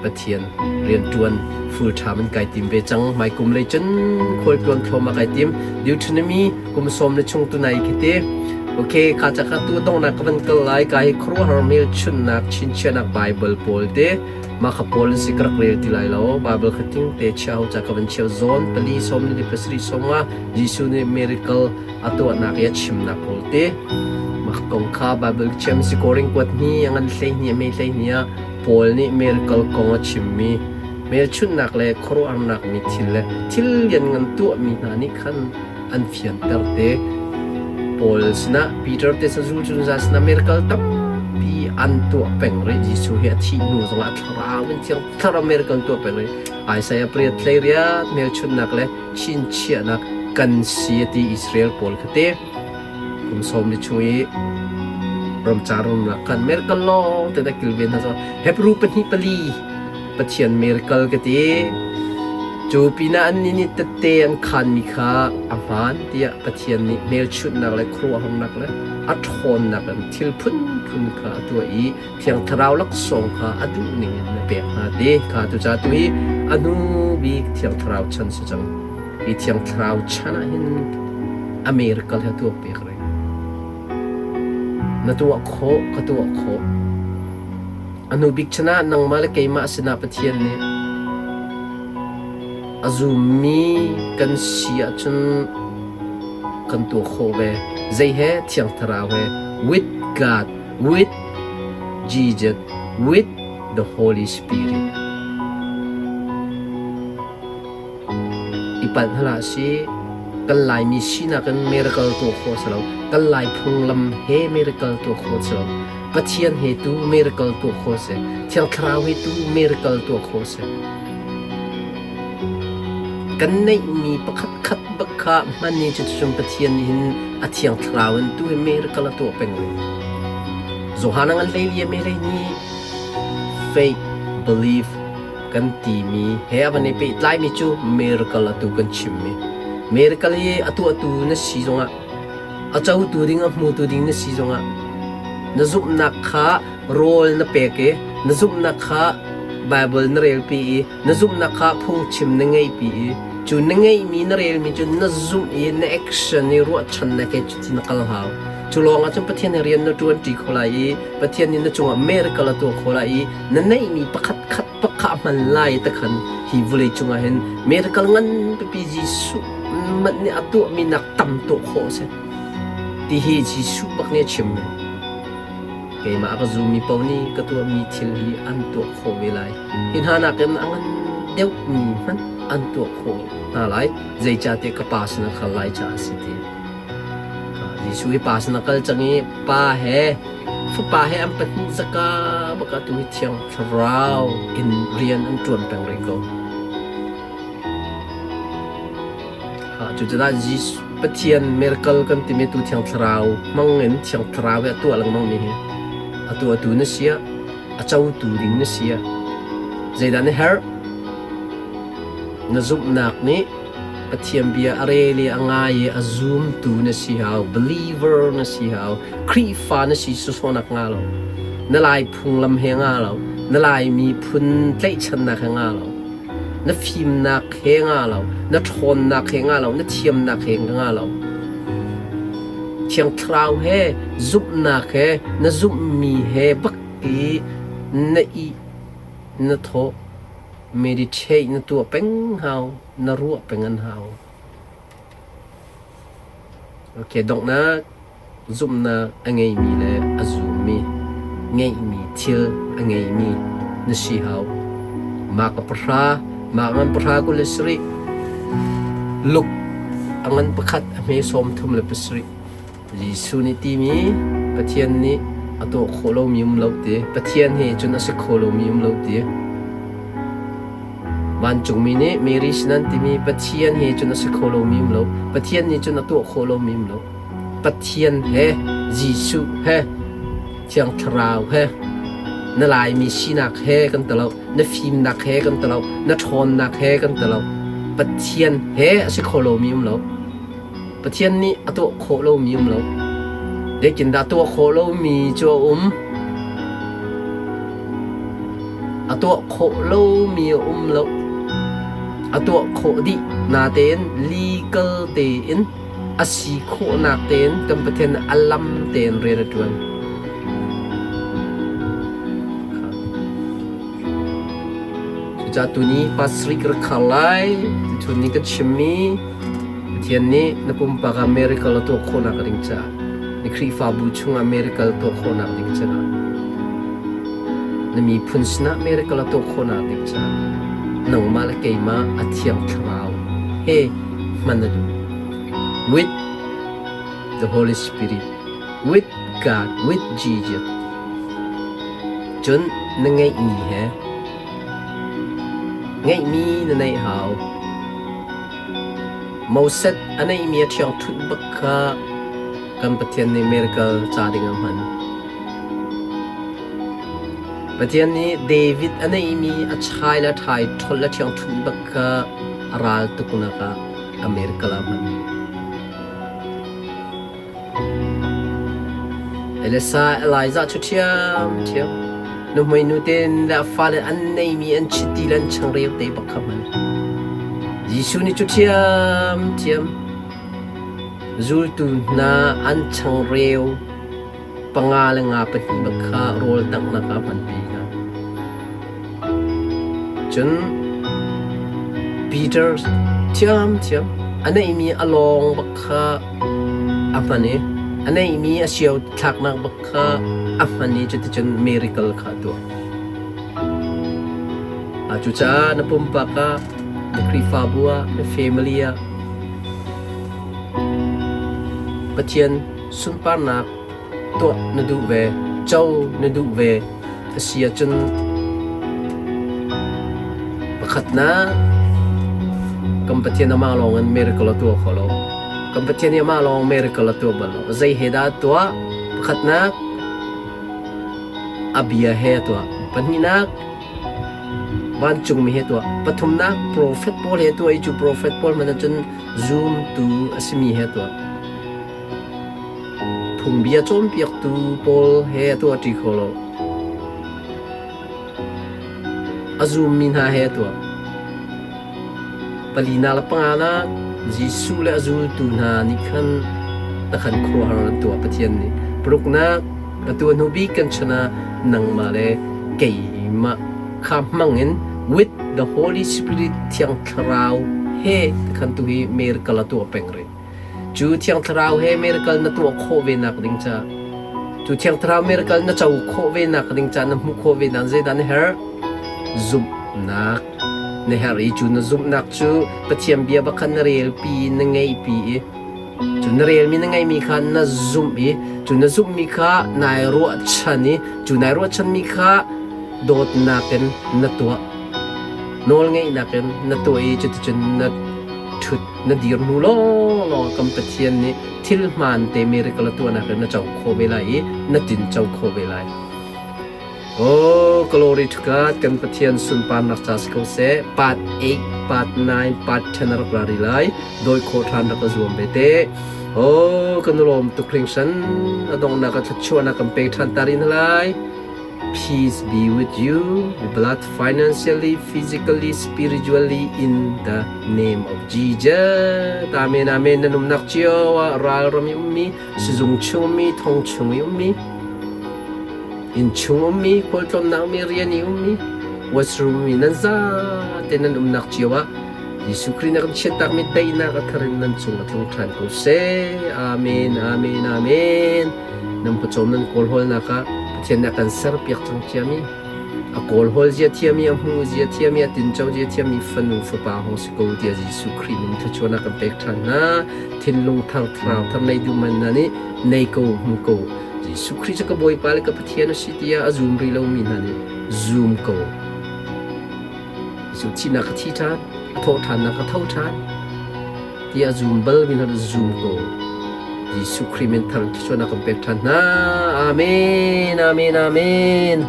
Pathian rianṭuan full time in kai tim ve cang. Hmai kum lei cun khualtluan thluahmah kai tim. Deuteronomy kum sawm le chung tunai khi te. Okay, kha ca kha tu donghnak ka van kal lai. Ka hi khuaruahhar hmelchunhnak chinchiahnak Bible pawl te mah kha pawl an si ka rak rel ti lai lo. Bible kha ting te chia ho ca ka van chia zawn pali sawm ni pasarih sawm nga Jesuh nih miracle a tuahnak i a chimnak pawl te mah kong kha Bible chiam si koring kuat ni a ngan hlei ni a mei hlei ni ah Paul nih miracle kong a chimmi hmelchunhnak le khuaruahharnak mi thil le thil lianngan tuahmi hna nih khan an fianter te. Paul sinah Peter te zul zungzal sinah miracle tampi an tuah peng rih. Jesuh hi a thih hnu zongah a thlarau in thiang thlarau miracle tuah peng rih. Isaiah pariat hleiriat hmelchunhnak le chinchiahnak kan si a ti Israel pawl kha te. Kum sawm li chung i ramcar umnak khan miracle lawng te na kilven hna Hebrew pahnih pali Pathian miracle ka ti. Cu pinah annih nih tette an khanmi kha a hmaan tiah Pathian nih hmelchunhnak le khuaruahharnak le a ṭhawnnak in thil phunphun kha a tuah i Thiang Thlarau laksawng kha a duh ning in a pek hna ti kha tuca tu hi a hnu bik Thiang Thlarau chan si cang. Hi Thiang Thlarau chan ah hin a miracle he tuak pek rih. Na tuah khawh, ka tuah khawh. A hnu bik chan ah nangmah le keimah sinah Pathian nih a zummi kan si ahcun kan tuah khawh ve. Zei he? Thiang Thlarau he. With God, with Jesus, with the Holy Spirit. I palh hna hlah sih. Kan Laimi sinak in miracle tuah khawh si lo. Kan Lai phunglam he miracle tuah khawh si lo. Pathian he tu miracle tuah khawh si. Thiang Thlarau he tu miracle tuah khawh si. Kan neihmi pakhat khat bak kha hman ni cu cun Pathian nih hin a Thiang Thlarau in tu hi miracle a tuah peng rih. Johan a ngan hlei li a me hlei ni faith, belief, kan timi he a van i pehtlaimi cu miracle atu kan chimmi. Miracle hi a tuahtu na si zongah, a cotu ding a hmutu ding na si zongah, na zumhnak kha rawl na pek i na zumhnak kha Bible na relpi i na zumhnak kha phungchim na ngeihpi i cu na ngeihmi na relmi cu na zumh i na action i ruahchannak he cuti na kal hau. Cu lawng ah cun Pathian he rian na ṭuanṭi kho lai i Pathian nih na cungah miracle a tuah kho lai i na neihmi pakhat khat pakha hman lai te khan hi vawlei cungah hin miracle ngan pipi Jesuh manh nih a tuahmi nak tam tuah khawh a si ti hi Jesuh bak nih a chim mi keimah a ka zummi paoh nih ka tuahmi thil hi an tuah khawh ve lai hi hna nakin a ngan deuhmi hmanh an tuah khawh hna lai zeicahtiah ka pa sin a kal lai caah a si ti Jesuh hi pa sin a kal cang i pa he Fapa he an pahnih zaka baka tu hi Thiang Thlarau in rian an ṭuan peng rih ko. Cucaah Pathian miracle kan timi tu Thiang Thlarau hmang in Thiang Thlarau he a tuah lengmang mi hi a tuahtu na si ah a cotu ding na si ah zeidah na herh? Na zumhnak nih Pathian bia a rel i a ngai i a zumtu na si hau, believer na si hau, Khrihfa na si sawsawnak nga lo, na Lai phunglam he nga lo, na Lai miphun tlaihchannak he nga lo, na fimnak he nga lo, na ṭhawnnak he nga lo, na thiamnak he nga lo. Thiang Thlarau he zumhnak he na zumhmi he bak i na ih na thawh meditate na tuah peng hau, na ruah peng an hau. Okay, donghnak zumhnak a ngeimi le a zummi, ngeihmi thil a ngeimi na si hau. Mah ka pahra, mah ngan pahra 27, Luke a ngan pakhat a hme 37. Jesuh nih timi Pathian nih a tuah khawh lomi um lo ti. Pathian he cun a si kho lomi um lo ti. Vancungmi nih Mary sin an timi Pathian he cun a si kho lomi um lo. Pathian nih cun a tuah khawh lomi um lo. Pathian he Jesuh he Thiang Thlarau he na Laimi sinak he kan ti lo, na fimnak he kan ti lo, na ṭhawnnak he kan ti lo. Pathian he a si kho lomi um lo. Pathian nih a tuah khawh lomi um lo. Zeitindah tuah khawh lomi cu a um? A tuah khawh lomi a um lo. A tuah khawh dih natein legal tein a si khawhnak tein kan Pathian a lam tein rian a ṭuan. Cucaah tuni pasarih ka rak khar lai. Tuchun ni kan chimmi Pathian nih na pumpak ah miracle a tuah khawhnak ding caah na Khrihfabu chungah miracle tuah khawhnak ding caah na miphun sinah miracle a tuah khawhnak ding caah nangmah le keimah a Thiang Thlarau he hman a duh. With the Holy Spirit, with God, with Jesus. Cun na ngeihmi he ngeihmi na neih hau. Moses a neihmi a ṭhiangṭhunh bak kha kan Pathian nih miracle ca ding a hman. Pathian nih David a neihmi a chai le a ṭhai ṭhol le ṭhiangṭhunh bak kha a ral tuknak ah a miracle a hman. Elisa Elijah cu ṭhiamṭhiam. Nuhmei nu tein le a fale an neimi an chiti le an changreu te bak kha hman. Jesuh nih cu ṭhiamṭhiam. Zultu hna an changreu panga le nga pahnih bak kha rawl danghnak ah a hmanpi hna. Cun Peter ṭhiamṭhiam a neihmi a lawng bak kha a hman i a neihmi a sio thlaknak bak kha a hman i cuticun miracle kha a tuah. Cucaah na pumpak ah, na Khrihfabu ah, na family ah Pathian sunparnak tuah na duh ve, co na duh ve a si ahcun pakhatnak kan Pathian amah lawng in miracle a tuah kho lo. Kan Pathian nih amah lawng miracle a tuah bal lo. Zei he dah a tuah? Pakhatnak a bia he a tuah. Pahnihnak vancungmi he tuah. Pathumnak profet pawl he tuah i cu profet pawl hmanh ahcun zumtu a simi he tuah. Phungbia cawnpiaktu pawl he a tuahṭi kho lo. A zummi hna he a tuah. Palinak le panganak Jesuh le a zultu hna nih khan takhan khuaruahhar an tuah Pathian nih. Paruknak atu a hnu bik kan chan ah nangmah le keimah kha hmang in with the Holy Spirit Thiang Thlarau he takhan tu hi miracle a tuah peng rih. Cu Thiang Thlarau he miracle na tuah khawh ve nak ding ca cu Thiang Thlarau miracle na co khawh ve nak ding ca na hmuh khawh ve nak zeidah na herh? Zumhnak na herh i cu na zumhnak cu Pathian bia bakhan na relpi na ngeihpi i cu na relmi na ngeihmi kha na zumh i cu na zumhmi kha nai ruahchan i cu nai ruahchanmi kha dawtnak in na tuah nawlngeihnak in na tuah i cuticun na ṭhu. ṭhut na dir hnu lawnglawng kan Pathian nih thil hmaan te miracle a tuahnak in na co khawh ve lai i na tinco khawh ve lai. Oh, glory to God, kan Pathian sunparnak ca si ko seh. Part 8, part 9, part 10 rak ra rih lai. Dawi khawh ṭhan rak ka zuam ve te. Oh, kan lawm tuk hringhran. A donghnak a thluachuahnak kan pek ṭhan ta rih hna lai. Peace be with you, blood financially, physically, spiritually, in the name of Jesus. Amen, amen. Nan umnak cio ah ralram i ummi, sizung chungmi, thong chung i ummi, inn chung ummi, khualtlawnnak mi, rian i ummi, washroom mi nan zate nan umnak cio ah Jesuh Khrih na kan chiattakmi teinak a thar in nan cung a tlung ṭhan ko seh. Amen, amen, amen. Nan pawcawm nan kawlhawlnak ah Pathian nih a kan serpiak cang ciami, a kawlhawl zia thiami, a hmu zia thiami, a tinco zia thiami fanu fapa hong si ko tiah Jesuh Khrih min thluachuahnak kan pek ṭhan hna. Thinlung thar, thlarau thar nei duh man hna nih nei ko, hmu ko. Jesuh Khrih cu ka Bawipa le ka Pathian a si tiah a zum rih lomi hna nih zum ko. Jesuh thihnak a thi ṭhan, a thawh ṭhannak a tho ṭhan tiah a zum balmi hna zum ko. Jesuh Khrih min thar in thluachuahnak kan pek ṭhan hna. Amen, amen, amen.